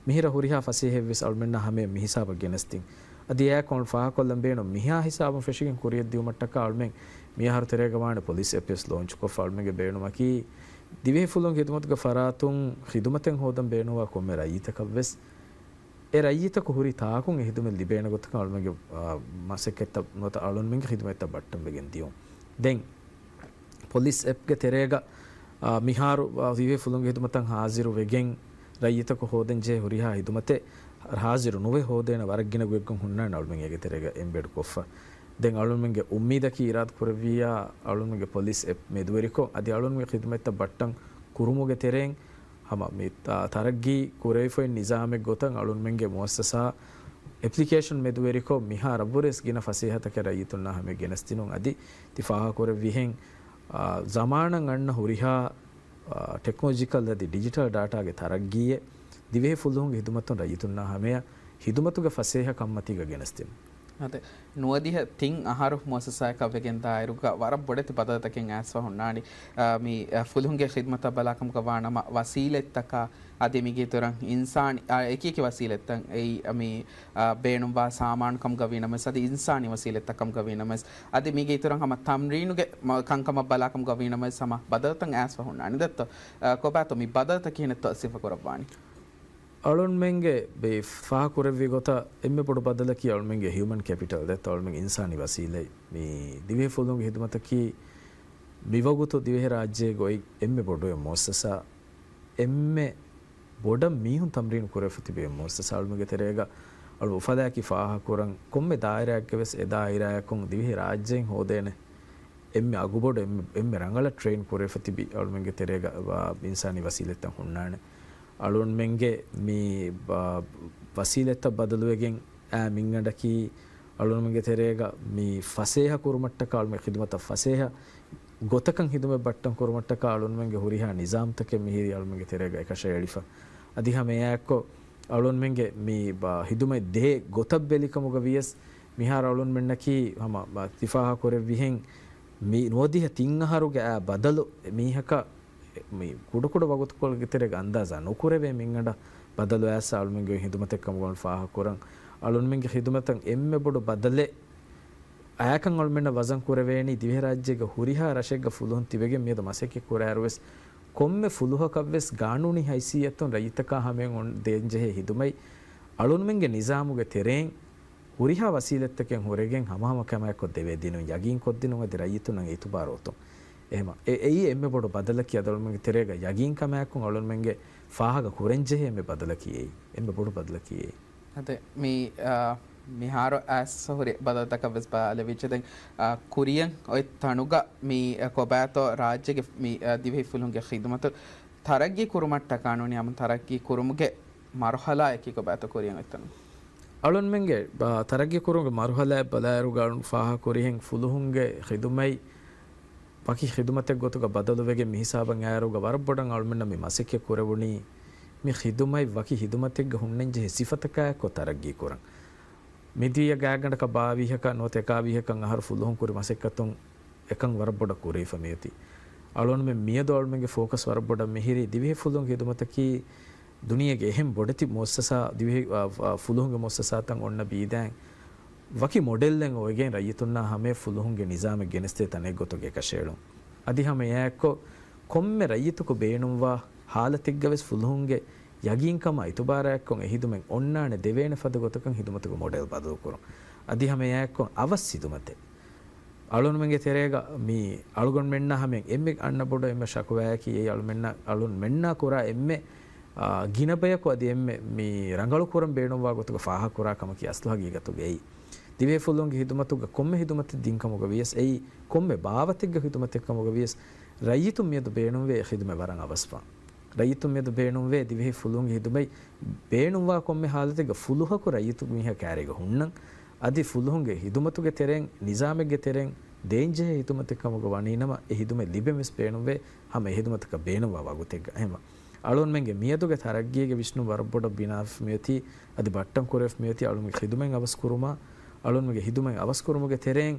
މިހިރަ ހުރިހާ ފަސޭހައެއްވެސް އަޅުމެންނާ ހަމަޔަށް މިހިސާބަށް ގެނެސްދިން. އަދި އެއާއެކު އަޅުން ފާހަގަކޮށްލަން ބޭނުން، މިހާ ހިސާބުން ފެށިގެން ކުރިއަށް ދިއުމަށްޓަކާ އަޅުމެން މިއަހަރު ތެރޭގަ ވާނެ ޕޮލިސް އެޕެސް ލޯންޗުކޮށްފަ އަޅުމެންގެ ބޭނުމަކީ، ދިވެހިފުލުން ޚިދުމަތުގެ ފަރާތުން ޚިދުމަތެއް ހޯދަން ބޭނުންވާ ކޮންމެ ރައްޔިތަކަށްވެސް، އެ ރައްޔިތަކު ހުރި ތާކުން އެ ޚިދުމަތް ލިބޭނެ ގޮތަކަށް އަޅުމެންގެ، އާ، މަސައްކަތްތައް ނުވަތަ އަޅުންމެންގެ ޚިދުމަތްތައް ބައްޓަން ވެގެން ދިޔުން. ދެން، ޕޮލިސް އެޕްގެ ތެރޭގަ، އާ، މިހާރު، އާ، ދިވެހި ފުލުންގެ ޚިދުމަތަށް ހާޒިރު ވެގެން، ރައްޔިތަކު ހޯދަން ޖެހޭ ހުރިހާ ޚިދުމަތެއް ހާޒިރު ނުވެ ހޯދޭނެ ވަރަށް ގިނަ ގޮތްގޮތް ހުންނާނެ އަޅުމެން އޭގެ ތެރޭގަ އެމްބެޑް ކޮށްފަ. ދެން އަޅުމެންގެ އުއްމީދަކީ އިރާދަ ކުރެއްވިއްޔާ، އަޅުމެންގެ ޕޮލިސް އެޕް މެދުވެރިކޮށް، އަދި އަޅުމެންގެ ޚިދުމަތްތައް ބައްޓަން ކުރުމުގެ ތެރެއިން، ހަމަ މި ތަ-، ތަރައްގީ ކުރެވިފައި ނިޒާމެއް ގޮތަށް އަޅުންމެންގެ މުއައްސަސާ އެޕްލިކޭޝަން މެދުވެރިކޮށް، މިހާ ރަށްވުރެސް ގިނަ ފަސޭހަތަކެއް ރައްޔިތުންނާ ހަމަ ގެނެސްދިނުން. އަދި ތި ފާހަގަކުރެއްވިހެން، އާ، ޒަމާނަށް އަންނަ ހުރިހާ، އާ، ޓެކްނޮލޮޖިކަލް އަދި ޑިޖިޓަލް ޑާޓާގެ ތަރައްގީއެއް ދިވެހި ފުލުހުންގެ ހިދުމަތުން ރައްޔިތުންނާ ހަމަޔަށް ހިދުމަތުގެ ފަސޭހަ ކަންމަތީގަ ގެނެސްދިނުން. އަދި ނުވަދިހަ ތިން އަހަރު މުއައްސަސާއަކަށް ވެގެން ދާއިރުގަ ވަރަށް ބޮޑެތި ބަދަލުތަކެއް އައިސްފަ ހުންނާނީ. އާ، މި، އާ، ފުލުހުންގެ ޚިދްމަތަށް ބަލާކަމުގަ ވާނަމަ ވަސީލަތްތަކާ، އަދި މީގެ އިތުރަށް އިންސާނީ، އާ، އެކިއެކި ވަސީލަތްތައް އެއީ، މި، އާ، ބޭނުންވާ ސާމާނު ކަމުގަ ވީނަމަވެސް، އަދި އިންސާނީ ވަސީލަތްތައް ކަމުގަ ވީނަމަވެސް، އަދި މީގެ އިތުރަށް ހަމަ ތަމްރީނުގެ މަ-، ކަންކަމަށް ބަލާކަމުގަ ވީނަމަވެސް ހަމަ ބަދަލުތައް އައިސްފަ ހުންނާނީ. ދެއްތޯ، އާ، ކޮބާތޯ މި ބަދަލުތައް ކިހިނެއްތޯ ސިފަކުރައްވާނީ؟ އަޅުންމެންގެ ބޭ ފާހަކުރެއްވި ގޮތަށް އެންމެ ބޮޑު ބަދަލަކީ އަޅުމެންގެ ހިއުމަން ކެޕިޓަލް ދެއްތޯ އަޅުމެންގެ އިންސާނީ ވަސީލަތް. މި ދިވެހި ފުލުހުންގެ ހިދުމަތަކީ މިވަގުތު ދިވެހިރާއްޖޭގަ އޮތް އެންމެ ބޮޑު މުއައްސަސާ، އެންމެ ބޮޑަށް މީހުން ތަމްރީނު ކުރެވިފަ ތިބޭ މުއައްސަސާ. އަޅުމެންގެ ތެރޭގަ އަޅު އުފަލާއަކީ ފާހަކުރަން ކޮންމެ ދާއިރާއެއްގަވެސް އެ ދާއިރާއަކުން ދިވެހިރާއްޖެއިން ހޯދޭނެ އެންމެ އަގުބޮޑު އެންމެ، އެންމެ ރަނގަޅަށް ޓްރެއިން ކުރެވިފަ ތިބި އަޅުމެންގެ ތެރޭގަ އިންސާނީ ވަސީލަތްތައް ހުންނާނެ. އަޅުންމެންގެ މި ބަ-، ވަސީލަތްތައް ބަދަލުވެގެން އާ މިންގަނޑަކީ އަޅުންމެންގެ ތެރޭގަ މި ފަސޭހަ ކުރުމަށްޓަކާ އަޅުމެން ޚިދުމަތަށް ފަސޭހަ ގޮތަކަށް ހިދުމަތް ބައްޓަން ކުރުމަށްޓަކާ އަޅުންމެންގެ ހުރިހާ ނިޒާމްތަކެއް މިހިރީ އަޅުމެންގެ ތެރޭގަ އެކަށައެޅިފަ. އަދި ހަމަ އެއާއެއްކޮށް އަޅުންމެންގެ މި ބަ-، ހިދުމަތް ދޭ ގޮތަށް ބެލިކަމުގަ ވިޔަސް މިހާރު އަޅުންމެންނަކީ ހަމަ ބަ-، ތިފާހަ ކުރެއްވިހެން މި ނުވަދިހަ ތިން އަހަރުގެ އާ ބަދަލު މީހަކަށް މި ކުޑަކުޑަ ވަގުތުކޮޅުގެ ތެރޭގަ އަންދާޒާ ނުކުރެވޭ މިންގަނޑަށް ބަދަލު އައިސް އަޅުމެންގެ ހިދުމަތެއް ކަމުގަ ފާހަގަކުރަން. އަޅުންމެންގެ ހިދުމަތަށް އެންމެ ބޮޑު ބަދަލެއް އާކަން އަޅުމެންނަށް ވަޒަން ކުރެވޭނީ ދިވެހިރާއްޖޭގެ ހުރިހާ ރަށެއްގަ ފުލުހުން ތިބެގެން މިއަދު މަސައްކަތް ކުރާއިރުވެސް ކޮންމެ ފުލުހަކަށްވެސް ގާނޫނީ ހައިސިއްޔަތުން ރައްޔިތަކާ ހަމަޔަށް އޮން-، ދޭންޖެހޭ ހިދުމަތް އަޅުންމެންގެ ނިޒާމުގެ ތެރެއިން ހުރިހާ ވަސީލަތްތަކެއް ހުރެގެން ހަމަހަމަ ކަމާއެކު ދެވޭދިނުން ޔަގީންކޮށްދިނުން އަދި ރައްޔިތުންނަށް އިތުބާރު އޮތުން. އެހެމަ، އެ-، އެއީ އެންމެ ބޮޑު ބަދަލަކީ އަދި އަޅުމެންގެ ތެރޭގަ ޔަގީންކަމާއެކު އަޅުމެންގެ ފާހަގަ ކުރަންޖެހޭ އެންމެ ބަދަލަކީ އެއީ. އެންމެ ބޮޑު ބަދަލަކީ އެއީ. އަދެ މި، އާ، މިހާރު އައިސް ހުރި ބަދަލުތަކަށް ވެސް ބަލަވިއްޖެ. ދެން، އާ، ކުރިޔަށް އޮތް ތަނުގަ މި، އާ، ކޮބާތޯ ރާއްޖޭގެ މި، އާ، ދިވެހި ފުލުހުންގެ ޚިދުމަތު ތަރައްގީ ކުރުމަށްޓަކާ ނޫނީ ހަމަ ތަރައްގީ ކުރުމުގެ މަރުހަލާއަކީ ކޮބާތޯ ކުރިޔަށް އޮތް ތަނު؟ އަޅުންމެންގެ، އާ، ތަރައްގީ ކުރުމުގެ މަރުހަލާއެއް ބަލާއިރުގަ އަޅުން ފާހަގަކުރިހެން ފުލުހުންގެ ޚިދުމަތް ވަކި ޚިދުމަތެއް ގޮތުގަ ބަދަލުވެގެން މިހިސާބަށް އައިރުގަ ވަރަށް ބޮޑަށް އަޅުމެންނަށް މި މަސައްކަތް ކުރެވުނީ މި ޚިދުމަތް ވަކި ޚިދުމަތެއްގަ ހުންނަންޖެހޭ ސިފަތަކާއެއްކޮށް ތަރައްގީ ކުރަން. މިދިޔަ ގާތްގަނޑަކަށް ބާވީހަކަށް ނުވަތަ އެކާވީހަކަށް އަހަރު ފުލުހުން ކުރި މަސައްކަތުން އެކަން ވަރަށް ބޮޑަށް ކުރެވިފަ މިއޮތީ. އަޅުންމެން މިއަދު އަޅުމެންގެ ފޯކަސް ވަރަށް ބޮޑަށް މިހިރީ ދިވެހި ފުލުހުންގެ ޚިދުމަތަކީ ދުނިޔޭގެ އެހެން ބޮޑެތި މުއައްސަސާ ދިވެހި، އާ، އާ، ފުލުހުންގެ މުއައްސަސާތައް އޮންނަ ބީދައިން ވަކި މޮޑެލްއެއް އޮވެގެން ރައްޔިތުންނާ ހަމަޔަށް ފުލުހުންގެ ނިޒާމެއް ގެނެސްދޭ ތަނެއްގޮތުގަ އެކަށައެޅުން. އަދި ހަމަ އެއާއެއްކޮށް ކޮންމެ ރައްޔިތަކު ބޭނުންވާ ހާލަތެއްގަވެސް ފުލުހުންގެ ޔަގީންކަމާ އިތުބާރާއެއްކޮށް އެ ހިދުމަތް އޮންނާނެ ދެވޭނެ ފަދަ ގޮތަކަށް ހިދުމަތުގެ މޮޑެލް ބަދަލުކުރުން. އަދި ހަމަ އެއާއެއްކޮށް އަވަސް ހިދުމަތެއް އަޅުންމެންގެ ތެރޭގަ މި އަޅުގަނޑުމެންނާ ހަމަޔަށް އެންމެ އަންނަ ބޮޑު އެންމެ ޝަކުވާއަކީ އެއީ އަޅުމެންނާ، އަޅުންމެންނާ ކުރާ އެންމެ، އާ، ގިނަ ބަޔަކު އަދި އެންމެ މި ރަނގަޅު ކުރަން ބޭނުންވާ ގޮތުގަ ފާހަގަކުރާ ކަމަކީ އަސްލު ހަގީގަތުގަ އެއީ. ދިވެހިފުލުންގެ ހިދުމަތުގަ ކޮންމެ ހިދުމަތެއް ދިންކަމުގަ ވިޔަސް އެއީ ކޮންމެ ބާވަތެއްގެ ހިދުމަތެއްކަމުގަ ވިޔަސް ރައްޔިތުން މިއަދު ބޭނުންވޭ އެ ޚިދުމަތް ވަރަށް އަވަސްވާން. ރައްޔިތުން މިއަދު ބޭނުންވޭ ދިވެހި ފުލުހުންގެ ހިދުމަތް ބޭނުންވާ ކޮންމެ ހާލަތެއްގަ ފުލުހަކު ރައްޔިތު މީހާ ކާރީގަ ހުންނަން. އަދި ފުލުހުންގެ ހިދުމަތުގެ ތެރެއިން، ނިޒާމެއްގެ ތެރެއިން ދޭންޖެހޭ ހިދުމަތެއް ކަމުގަ ވަނީނަމަ، އެ ހިދުމަތް ލިބެން ވެސް ބޭނުންވޭ ހަމަ އެ ހިދުމަތަކަށް ބޭނުންވާ ވަގުތެއްގަ. އެހެންވެ، އަޅުންމެންގެ މިއަދުގެ ތަރައްގީގެ ވިސްނުން ވަރަށް ބޮޑަށް ބިނާވެފަ މިއޮތީ، އަދި ބައްޓަން ކުރެވިފަ މިއޮތީ އަޅުންގެ ޚިދުމަތް އަވަސްކުރުމާ، އަޅުންމެންގެ ހިދުމަތް އަވަސްކުރުމުގެ ތެރެއިން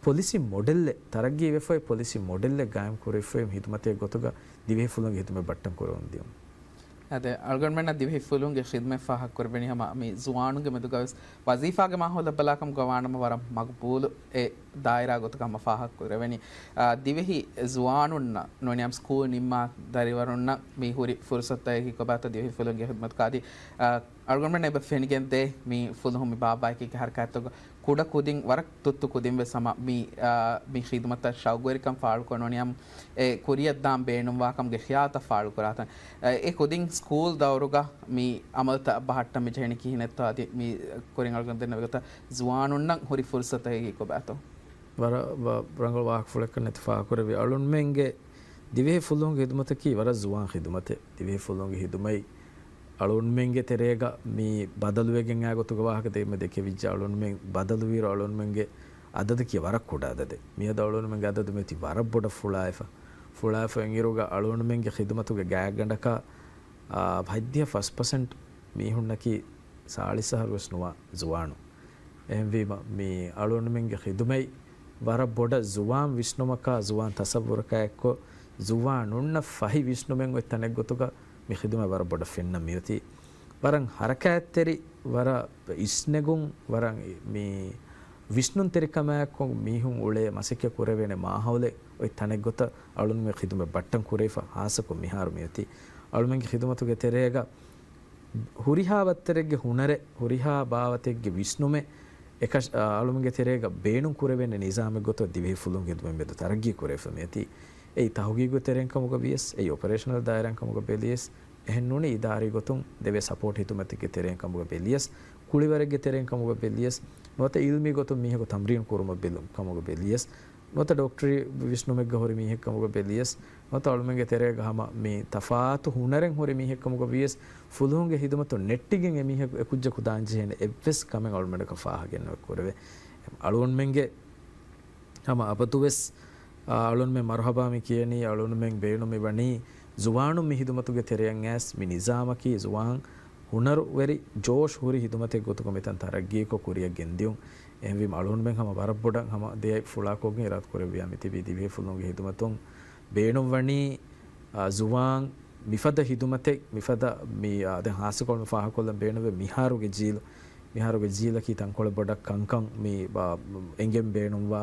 ޕޮލިސީ މޮޑެލްއެއް، ތަރައްގީވެފައި ޕޮލިސީ މޮޑެލްއެއް ގާއިމް ކުރެވިފައި ހިދުމަތެއް ގޮތުގަ ދިވެހިފުލުންގެ ހިދުމަތް ބައްޓަން ކުރެވުން ދިޔުން. އަދެ، އަޅުގަނޑުމެންނަށް ދިވެހިފުލުންގެ ޚިދުމަތް ފާހަގަކުރެވެނީ ހަމަ މި ޒުވާނުންގެ މެދުގަވެސް ވަޒީފާގެ މާހައުލަށް ބަލާކަމުގަ ވާނަމަ ވަރަށް މަގުބޫލު އެ ދާއިރާ ގޮތަކަށް ހަމަ ފާހަގަކުރެވެނީ. އާ، ދިވެހި ޒުވާނުންނަށް ނޫނީ ސްކޫލް ނިންމާ ދަރިވަރުންނަށް މި ހުރި ފުރުސަތުތަކަކީ ކޮބާތޯ ދިވެހިފުލުންގެ ހިދުމަތުގަ އަދި، އާ، އަޅުގަނޑުމެން އެބަ ފެނިގެން ދޭ މި ފުލުހުން މި ބާއްވާއެކީ ހަރަކާތްތަކުގަ ކުޑަ ކުދިން ވަރަށް ތުއްތު ކުދިން ވެސް ހަމަ މި، އާ، މި ޚިދުމަތަށް ޝައުގުވެރިކަން ފާޅުކޮށް ނޫނީ އެ ކުރިއަށް ދާން ބޭނުންވާކަމުގެ ޚިޔާލުތައް ފާޅުކުރާތަން. އެ ކުދިން ސްކޫލް ދައުރުގަ މި އަމަލުތައް ބަހައްޓަން މި ޖެހެނީ ކިހިނެއްތޯ އަދި މި ކުރިން އަޅުގަނޑު ދެންނެވި ގޮތަށް ޒުވާނުންނަށް ހުރި ފުރުސަތަކީ ކޮބާތޯ؟ ވަރަށް ވަ-، ރަނގަޅު ވާހަކަފުޅެއްކަން ނެތި ފާހަގަކުރެއްވި އަޅުންމެންގެ ދިވެހި ފުލުހުންގެ ހިދުމަތަކީ ވަރަށް ޒުވާން ހިދުމަތެއް. ދިވެހި ފުލުހުންގެ ހިދުމަތް އަޅުންމެންގެ ތެރޭގަ މި ބަދަލުވެގެން އާ ގޮތުގަ ވާހަކަ ދެއްމެ ދެކެވިއްޖެ. އަޅުންމެން ބަދަލުވީރު އަޅުންމެންގެ އަދަދަކީ ވަރަށް ކުޑަ އަދަދެއް. މިއަދު އަޅުންމެންގެ އަދަދު މިއޮތީ ވަރަށް ބޮޑަށް ފުޅާއެފަ. ފުޅާއެފަ އިންއިރުގަ އަޅުންމެންގެ ޚިދުމަތުގެ ގާތްގަނޑަކަށް، އާ، ހަތްދިހަ ފަސް ޕަސެންޓް މީހުންނަކީ ސާޅީސް އަހަރު ވެސް ނުވާ ޒުވާނުން. އެހެންވީމަ، މި އަޅުންމެންގެ ޚިދުމަތް ވަރަށް ބޮޑަށް ޒުވާން ވިސްނުމަކާ، ޒުވާން ތަސައްވުރަކާ އެއްކޮށް، ޒުވާނުންނަށް ފަހި ވިސްނުމެއް އޮތް ތަނެއް ގޮތުގަ މި ޚިދުމަތް ވަރަށް ބޮޑަށް ފެންނަން މިއޮތީ. ވަރަށް ހަރަކާތްތެރި، ވަރަށް އިސްނެގުން، ވަރަށް މި ވިސްނުންތެރިކަމާއެކު މީހުން އުޅޭ މަސައްކަތް ކުރެވޭނެ މާހައުލެއް އޮތް ތަނެއް ގޮތަށް އަޅުންމެން ޚިދުމަތް ބައްޓަން ކުރެވިފަ. ހާއްސަކޮށް މިހާރު މިއޮތީ އަޅުމެންގެ ޚިދުމަތުގެ ތެރޭގަ ހުރިހާ ވައްތަރެއްގެ ހުނަރެއް، ހުރިހާ ބާވަތެއްގެ ވިސްނުމެއް އެކަށް، އަ، އަޅުމެންގެ ތެރޭގަ ބޭނުން ކުރެވޭނެ ނިޒާމެއް ގޮތަށް ދިވެހި ފުލުހުން ހިދުމަތް މެދު ތަރައްގީ ކުރެވިފަ މިއޮތީ. އެއީ ތަހުގީގު ތެރެއިން ކަމުގަ ވިޔަސް، އެއީ އޮޕަރޭޝަނަލް ދާއިރާއިން ކަމުގަ ބެލިޔަސް، އެހެން ނޫނީ އިދާރީ ގޮތުން ދެވޭ ސަޕޯޓް ހިދުމަތެއްގެ ތެރެއިން ކަމުގަ ބެލިޔަސް، ކުޅިވަރެއްގެ ތެރެއިން ކަމުގަ ބެލިޔަސް، ނުވަތަ އިލްމީ ގޮތުން މީހަކު ތަމްރީން ކުރުމަށް ބެލު-، ކަމުގަ ބެލިޔަސް، ނުވަތަ ޑޮކްޓަރީ ވިސްނުމެއްގަ ހުރި މީހެއް ކަމުގަ ބެލިޔަސް، ނުވަތަ އަޅުމެންގެ ތެރޭގަ ހަމަ މި ތަފާތު ހުނަރެއް ހުރި މީހެއް ކަމުގަ ވިޔަސް، ފުލުހުންގެ ހިދުމަތުން ނެއްޓިގެން އެ މީހަކު އެކުއްޖަކު ދާން ޖެހޭނެ އެއްވެސް ކަމެއް އަޅުމެންނަކަށް ފާހަގައެއް ނުވެ ކުރެވޭ. އަޅުންމެންގެ ހަމަ އަބަދުވެސް، އާ، އަޅުންމެން މަރުހަބާ މި ކިޔަނީ، އަޅުންމެން ބޭނުމިވަނީ ޒުވާނުން މި ހިދުމަތުގެ ތެރެއަށް އައިސް މި ނިޒާމަކީ ޒުވާން ހުނަރުވެރި ޖޯޝް ހުރި ހިދުމަތެއް ގޮތުގަ މިތަން ތަރައްގީކޮށް ކުރިއަށް ގެންދިޔުން. އެހެންވީމަ އަޅުންމެން ހަމަ ވަރަށް ބޮޑަށް ހަމަ ދެއަތް ފުޅާކޮށްގެން އިރާދަ ކުރެއްވިޔާ މިތިބީ ދިވެހި ފުލުންގެ ހިދުމަތުން ބޭނުންވަނީ، އާ، ޒުވާން މިފަދަ ހިދުމަތެއް، މިފަދަ މި، އާ، ދެން ހާއްސަކޮށް މި ފާހަގަކޮށްލަން ބޭނުންވޭ މިހާރުގެ ޖީލު، މިހާރުގެ ޖީލަކީ ތަންކޮޅެއް ބޮޑަށް ކަންކަން މި، އާ، އެނގެން ބޭނުންވާ،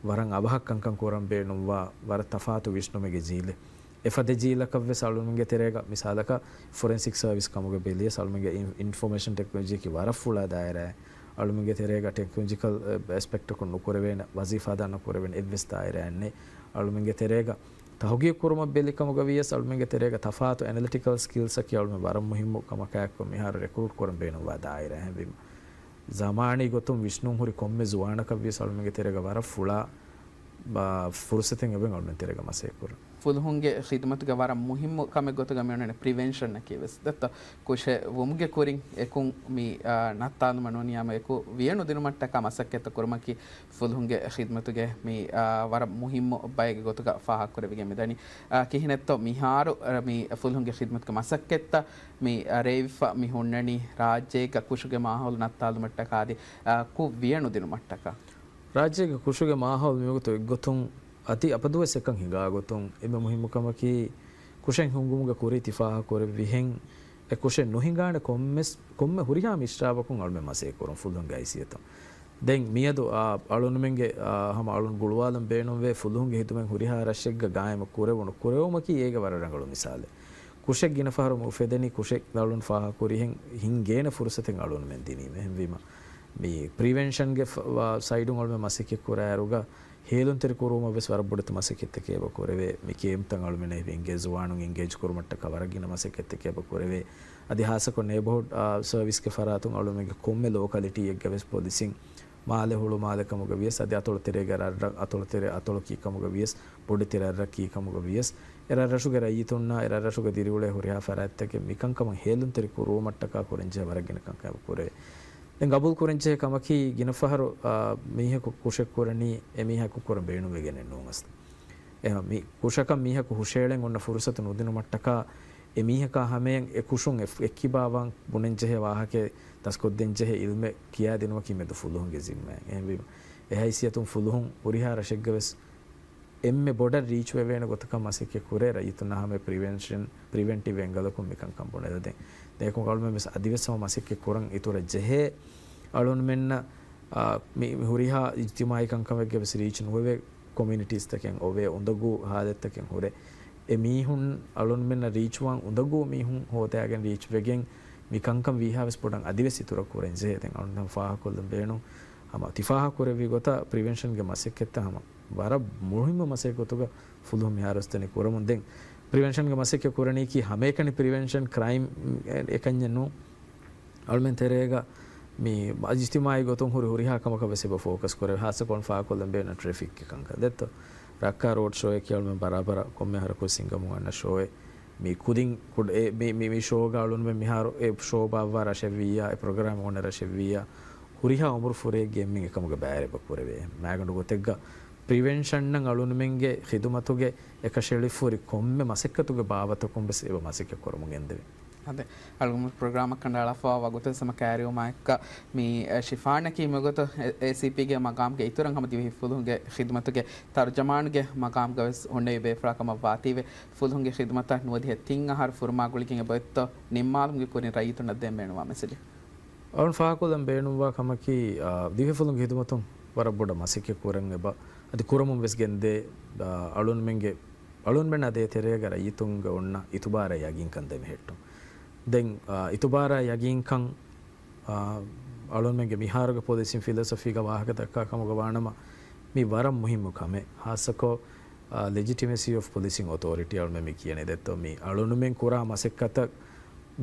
ވަރަށް އަވަހަށް ކަންކަން ކުރަން ބޭނުންވާ، ވަރަށް ތަފާތު ވިސްނުމެއްގެ ޖީލެއް. އެފަދަ ޖީލަކަށްވެސް އަޅުމެންގެ ތެރޭގަ މިސާލަކަށް ފޮރެންސިކް ސަރވިސް ކަމުގަ ބެލިޔަސް، އަޅުމެންގެ އިން-، އިންފޮމޭޝަން ޓެކްނޮލޮޖީއަކީ ވަރަށް ފުޅާ ދާއިރާއެއް. އަޅުމެންގެ ތެރޭގަ ޓެކްނޮލޮޖިކަލް، އެ، އެސްޕެކްޓަކުން ނުކުރެވޭނެ، ވަޒީފާ ދާން ނުކުރެވޭނެ އެއްވެސް ދާއިރާއެއް ނެތް. އަޅުމެންގެ ތެރޭގަ ތަހުގީގު ކުރުމަށް ބެލި ކަމުގަ ވިޔަސް، އަޅުމެންގެ ތެރޭގަ ތަފާތު އެނަލިޓިކަލް ސްކިލްސްއަކީ އަޅުމެން ވަރަށް މުހިއްމު ކަމަކާއެކު މިހާރު ރެކްރޫޓް ކުރަން ބޭނުންވާ ދާއިރާ. އެހެންވީމަ، ޒަމާނީ ގޮތުން ވިސްނުން ހުރި ކޮންމެ ޒުވާނަކަށް ވިޔަސް އަޅުމެންގެ ތެރޭގަ ވަރަށް ފުޅާ، އާ، ފުރުސަތެއް އެބަ އަޅުމެން ތެރޭގަ މަސައްކަތްކުރަން. ފުލުހުންގެ ޚިދުމަތުގެ ވަރަށް މުހިއްމު ކަމެއް ގޮތުގަ މި އޮންނަނީ ޕްރިވެންޝަންއަކީ ވެސް. ދެއްތޯ؟ ކުށެއް ވުމުގެ ކުރިން އެކުން މި، އާ، ނައްތާލުމަށް ނޫނިއްޔާމު އެކު ވިޔަ ނުދިނުމަށްޓަކާ މަސައްކަތްތައް ކުރުމަކީ ފުލުހުންގެ ޚިދުމަތުގެ މި، އާ، ވަރަށް މުހިއްމު ބައެއްގެ ގޮތުގަ ފާހަގަކުރެވިގެން މިދަނީ. އާ، ކިހިނެއްތޯ މިހާރު، އާ، މި ފުލުހުންގެ ޚިދުމަތުގެ މަސައްކަތްތައް މި، އާ، ރޭވިފަ މި ހުންނަނީ ރާއްޖޭގަ ކުށުގެ މާހައުލު ނައްތާލުމަށްޓަކާ އަދި، އާ، ކުށް ވިޔަ ނުދިނުމަށްޓަކާ؟ ރާއްޖޭގެ ކުށުގެ މާހައުލު މިވަގުތު އެއްގޮތުން އަދި އަބަދުވެސް އެކަން ހިނގާގޮތުން އެންމެ މުހިއްމު ކަމަކީ ކުށެއް ހިންގުމުގެ ކުރީ ތި ފާހަގަކުރެއްވިހެން އެ ކުށެއް ނުހިނގާނެ ކޮންމެސް، ކޮންމެ ހުރިހާ މިސްރާބަކުން އަޅުމެން މަސައްކަތްކުރަން ފުލުހުންގެ ހައިސިއްޔަތުން. ދެން މިއަދު، އާ، އަޅުންމެންގެ، އާ، ހަމަ އަޅުން ގުޅުވާލަން ބޭނުންވޭ ފުލުހުންގެ ހިދުމަތް ހުރިހާ ރަށެއްގަ ގާއިމު ކުރެވުނު ކުރެވުމަކީ އޭގެ ވަރަށް ރަނގަޅު މިސާލެއް. ކުށެއް ގިނަ ފަހަރު އުފެދެނީ ކުށެއް އަޅުން ފާހަގަކުރިހެން ހިންގޭނެ ފުރުސަތެއް އަޅުންމެން ދިނީމެ. އެހެންވީމަ، މި ޕްރިވެންޝަންގެ ފަ-، ވާ-، ސައިޑުން އަޅުމެން މަސައްކަތް ކުރާއިރުގަ ހޭލުންތެރި ކުރުވުމަށް ވެސް ވަރަށް ބޮޑެތި މަސައްކަތްތަކެއް އެބަ ކުރެވޭ. މި ކޭމްތައް އަޅުމެން އެ އެންގޭޖް ޒުވާނުން އެންގޭޖް ކުރުމަށްޓަކާ ވަރަށް ގިނަ މަސައްކަތްތަކެއް އެބަ ކުރެވޭ. އަދި ހާއްސަކޮށް ނޭބަހުޑް، އާ، ސަރވިސްގެ ފަރާތުން އަޅުމެންގެ ކޮންމެ ލޯކަލިޓީއެއްގަ ވެސް ޕޮލިސިން މާލެ ހުޅު މާލެ ކަމުގަ ވިޔަސް، އަދި އަތޮޅު ތެރޭގެ ރަށްރަށް، އަތޮޅު ތެރެ އަތޮޅަކީ ކަމުގަ ވިޔަސް، ބޮޑެތި ރަށްރަށް ކީ ކަމުގަ ވިޔަސް، އެ ރަށްރަށުގެ ރައްޔިތުންނާ އެ ރަށްރަށުގަ ދިރިއުޅޭ ހުރިހާ ފަރާތްތަކެއް މިކަންކަމަށް ހޭލުންތެރި ކުރުވުމަށްޓަކާ ކުރަންޖެހޭ ވަރަށް ގިނަ ކަންކަން އެބަ ކުރެވޭ. ދެން ގަބޫލު ކުރަންޖެހޭ ކަމަކީ، ގިނަ ފަހަރު، އާ، މީހަކު ކުށެއް ކުރަނީ އެ މީހަކު ކުރަން ބޭނުންވެގެނެއް ނޫން އަސްލު. އެހެން މި ކުށަކަށް މީހަކު ހުށައެޅެން އޮންނަ ފުރުސަތު ނުދިނުމަށްޓަކާ، އެ މީހަކާ ހަމަޔަށް އެ ކުށުން އެ-، އެއްކިބާވާން ބުނެންޖެހޭ ވާހަކައެއް ދަސްކޮށްދޭންޖެހޭ އިލްމެއް ކިޔާދިނުމަކީ މެދު ފުލުހުންގެ ޒިންމާއެއް. އެހެންވީމަ، އެ ހައިސިއްޔަތުން ފުލުހުން ހުރިހާ ރަށެއްގަ ވެސް އެންމެ ބޮޑަށް ރީޗް ވެވޭނެ ގޮތަކަށް މަސައްކަތް ކުރޭ، ރައްޔިތުންނާ ހަމަޔަށް ޕްރިވެންޝަން، ޕްރިވެންޓިވް އެންގަލަކުން މިކަންކަން ބުނެދޭ. ދެން އެކު އަޅުމެން ވެސް އަދިވެސް ހަމަ މަސައްކަތް ކުރަން އިތުރަށް ޖެހޭ. އަޅުންމެންނަށް، އާ، މި، މި ހުރިހާ އިޖްތިމާއީ ކަންކަމެއްގެ ވެސް ރީޗް ނުވެވޭ ކޮމިއުނިޓީސްތަކެއް އޮވޭ، އުނދަގޫ ހާލަތްތަކެއް ހުރޭ. އެ މީހުން އަޅުންމެންނަށް ރީޗްވާން އުނދަގޫ މީހުން ހޯދާގެން ރީޗްވެގެން މި ކަންކަން ވީހާވެސް ބޮޑަށް އަދިވެސް އިތުރަށް ކުރަންޖެހޭ. ދެން އަޅުން ފާހަގަކޮށްލަން ބޭނުން ހަމަ ތި ފާހަގަކުރެއްވި ގޮތަށް ޕްރިވެންޝަންގެ މަސައްކަތްތައް ހަމަ ވަރަށް މުހިއްމު މަސައްކަތް ގޮތުގަ ފުލުހުން މިހާރު އަސްތަނި ކުރަމުން. ދެން ޕްރިވެންޝަންގެ މަސައްކަތް ކުރަނީކީ ހަމައެކަނި ޕްރިވެންޝަން ކްރައިމް އެކަންޏެއް ނޫން. އަޅުމެން ތެރޭގަ މި އިޖްތިމާއީ ގޮތުން ހުރި ހުރިހާ ކަމަކަށް ވެސް އެބަ ފޯކަސް ކުރޭ. ހާއްސަކޮށް ފާހަގަކޮށްލަން ބޭނުން ޓްރެފިކްގެ ކަންކަން ދެއްތޯ؟ ރައްކާ ރޯޑް ޝޯއެއް ކިޔަވަން ބަރާބަރަށް ކޮންމެ އަހަރަކު ސިނގަމުން އަންނަ ޝޯއެއް. މި ކުދިން ކުޑަ-، އެ، މި، މި، މި ޝޯގަ އަޅުންމެން މިހާރު އެ ޝޯ ބާއްވާ ރަށެއްވިއްޔާ، އެ ޕްރޮގްރާމް އޮންނަ ރަށެއްވިއްޔާ، ހުރިހާ އުމުރު ފުރެއްގެ އެންމެން އެކަމުގެ ބައިވެރިވެ ކުރެވޭ. މާގަނޑު ގޮތެއްގަ ޕްރިވެންޝަންއަށް އަޅުންމެންގެ ޚިދުމަތުގެ އެކަށައެޅިފަ ހުރި ކޮންމެ މަސައްކަތުގެ ބާވަތަކުން ވެސް އެބަ މަސައްކަތް ކުރަމުން ގެންދެވޭ. އާދެ، އަޅުގަނޑު ޕްރޮގްރާމަށް ކަނޑައަޅާފަވާ ވަގުތު ވެސް ހަމަ ކައިރިވުމާ އެއްކަ، މި، އެ، ޝިފާނަކީ މިވަގުތު އެ، އޭސީޕީގެ މަގާމްގެ އިތުރަށް ހަމަ ދިވެހި ފުލުހުންގެ ޚިދުމަތުގެ ތަރުޖަމާނުގެ މަގާމްގަ ވެސް ހުންނެވި ބޭފުޅާ ކަމަށް ވާތީވެ، ފުލުހުންގެ ޚިދުމަތަށް ނުވަދިހަ ތިން އަހަރު ފުރުމާ ގުޅިގެން އެބައޮތްތޯ ނިންމާލުމުގެ ކުރިން ރައްޔިތުންނަށް ދޭން ބޭނުންވާ މެސެޖެއް؟ އަޅުން ފާހަގަކޮށްލަން ބޭނުންވާ ކަމަކީ، އާ، ދިވެހިފުލުންގެ ޚިދުމަތުން ވަރަށް ބޮޑަށް މަސައްކަތް ކުރަން އެބަ އަދި ކުރަމުން ވެސް ގެންދޭ، އާ، އަޅުންމެންގެ، އަޅުންމެންނާ ދޭތެރޭގަ ރައްޔިތުންގެ އޮންނަ އިތުބާރާ ޔަގީންކަން ދެމެހެއްޓުން. ދެން، އާ، އިތުބާރާ ޔަގީންކަން، އާ، އަޅުންމެންގެ މިހާރުގެ ޕޮލިސިން ފިލޮސޮފީގަ ވާހަކަ ދައްކާ ކަމުގަ ވާނަމަ، މި ވަރަށް މުހިއްމު ކަމެއް. ހާއްސަކޮށް، އާ، ލެޖިޓިމެސީ އޮފް ޕޮލިސިން އޮތޯރިޓީ އަޅުމެން މި ކިޔަނީ ދެއްތޯ، މި އަޅުނުމެން ކުރާ މަސައްކަތަށް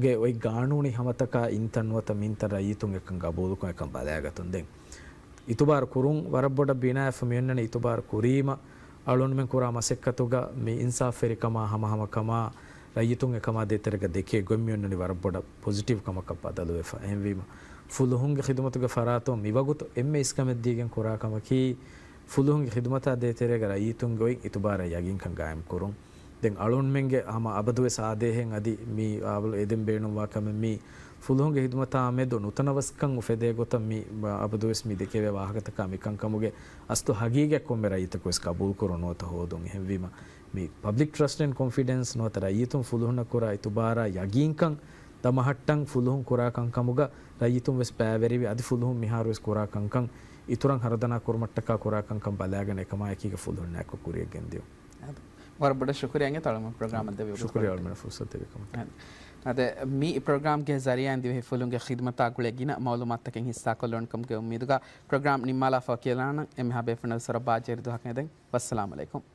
ގެ އޮތް ގާނޫނީ ހަމަތަކާ އިންތަން ނުވަތަ މިންތަން ރައްޔިތުން އެކަން ގަބޫލުކޮށް އެކަން ބަލާގަތުން. ދެން އިތުބާރު ކުރުން ވަރަށް ބޮޑަށް ބިނާވެފަ މިއޮންނަނީ އިތުބާރު ކުރީމަ އަޅުންމެން ކުރާ މަސައްކަތުގަ މި އިންސާފްވެރިކަމާ ހަމަހަމަކަމާ ރައްޔިތުން އެކަމާ ދޭތެރޭގަ ދެކޭ ގޮތް މިއޮންނަނީ ވަރަށް ބޮޑަށް ޕޮޒިޓިވް ކަމަކަށް ބަދަލުވެފަ. އެހެންވީމަ ފުލުހުންގެ ޚިދުމަތުގެ ފަރާތުން މިވަގުތު އެންމެ އިސްކަމެއް ދީގެން ކުރާ ކަމަކީ ފުލުހުންގެ ޚިދުމަތާ ދޭތެރޭގަ ރައްޔިތުންގެ އޮތް އިތުބާރާ ޔަގީންކަން ގާއިމް ކުރުން. ދެން އަޅުންމެންގެ ހަމަ އަބަދުވެސް އާދޭހެން އަދި މި އާވަލު އެދެން ބޭނުންވާ ކަމެއް މީ ފުލުހުންގެ ޚިދުމަތާ މެދު ނުތަނަވަސްކަން އުފެދޭ ގޮތަށް މި އަބަދުވެސް މި ދެކެވޭ ވާހަކަތަކާ މިކަންކަމުގެ އަސްލު ހަގީގަތް ކޮންމެ ރައްޔިތަކު ވެސް ގަބޫލުކުރުން ނުވަތަ ހޯދުން. އެހެންވީމަ މި ޕަބްލިކް ޓްރަސްޓް އެންޑް ކޮންފިޑެންސް ނުވަތަ ރައްޔިތުން ފުލުހުންނަށް ކުރާ އިތުބާރާ ޔަގީންކަން ދަމަހައްޓަން ފުލުހުން ކުރާ ކަންކަމުގަ ރައްޔިތުން ވެސް ބައިވެރިވި އަދި ފުލުހުން މިހާރު ވެސް ކުރާ ކަންކަން އިތުރަށް ހަރުދަނާ ކުރުމަށްޓަކާ ކުރާ ކަންކަން ބަލާގަނެ އެކަމާއެކީގަ ފުލުހުންނާއެކު ކުރިޔަށް ގެންދިޔުން. ވަރަށް ބޮޑަށް ޝުކުރިޔާ އިނގޭތޯ އަޅުމެން ޕްރޮގްރާމަށް ދެއްވި ޝުކުރިޔާ ވަގުތު. އަޅުމެން ފުރުސަތު ދެއްވި ކަމަށް. އަދި މި ޕްރޮގްރާމްގެ ޒަރީއާއިން ދިވެހި ފުލުންގެ ޚިދުމަތާ ގުޅޭ ގިނަ މައުލޫމާތުތަކެއް ހިއްސާކޮށްލުން ކަމުގެ އުއްމީދުގަ ޕްރޮގްރާމް ނިންމާލާފަ ކިޔާލާނަން. އެންމެހާ ބޭފުޅުންނަށް ވެސް ވަރަށް ބާއްޖަވެރި ދުވަހަކަށް އެދެން. ވައްސަލާމް އަލައިކުމް.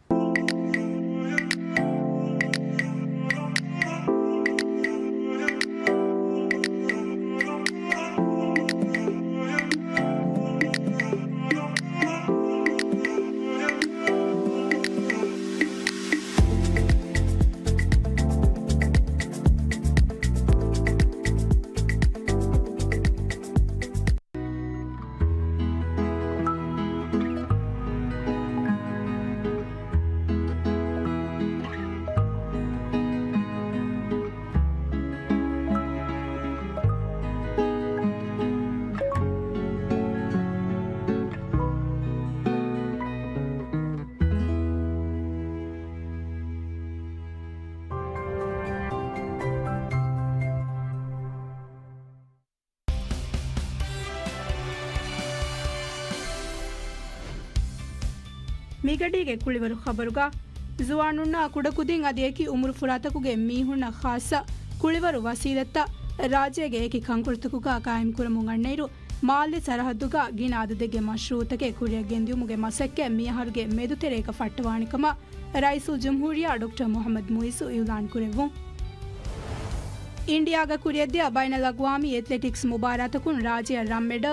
މިގަޑީގެ ކުޅިވަރު ޚަބަރުގަ، ޒުވާނުންނާ ކުޑަކުދިން އަދި އެކި އުމުރުފުރާތަކުގެ މީހުންނަށް ޚާއްޞަ ކުޅިވަރު ވަސީލަތްތައް ރާއްޖޭގެ އެކި ކަންކޮޅުތަކުގަ ގާއިމްކުރަމުން އަންނައިރު، މާލެ ސަރަހައްދުގަ ގިނަ އަދަދެއްގެ މަޝްރޫއުތަކެއް ކުރިއަށް ގެންދިއުމުގެ މަސައްކަތް މިއަހަރުގެ މެދުތެރޭގަ ފައްޓަވާނެ ކަމަށް ރައީސުލްޖުމްހޫރިއްޔާ ޑޮކްޓަރ މުޙައްމަދު މުޢިއްޒު އިޢުލާން ކުރެއްވުން. އިންޑިއާގަ ކުރިއަށްދިޔަ ބައިނަލްއަގްވާމީ އެތްލެޓިކްސް މުބާރާތަކުން ރާއްޖެއަށް ރަންމެޑަލް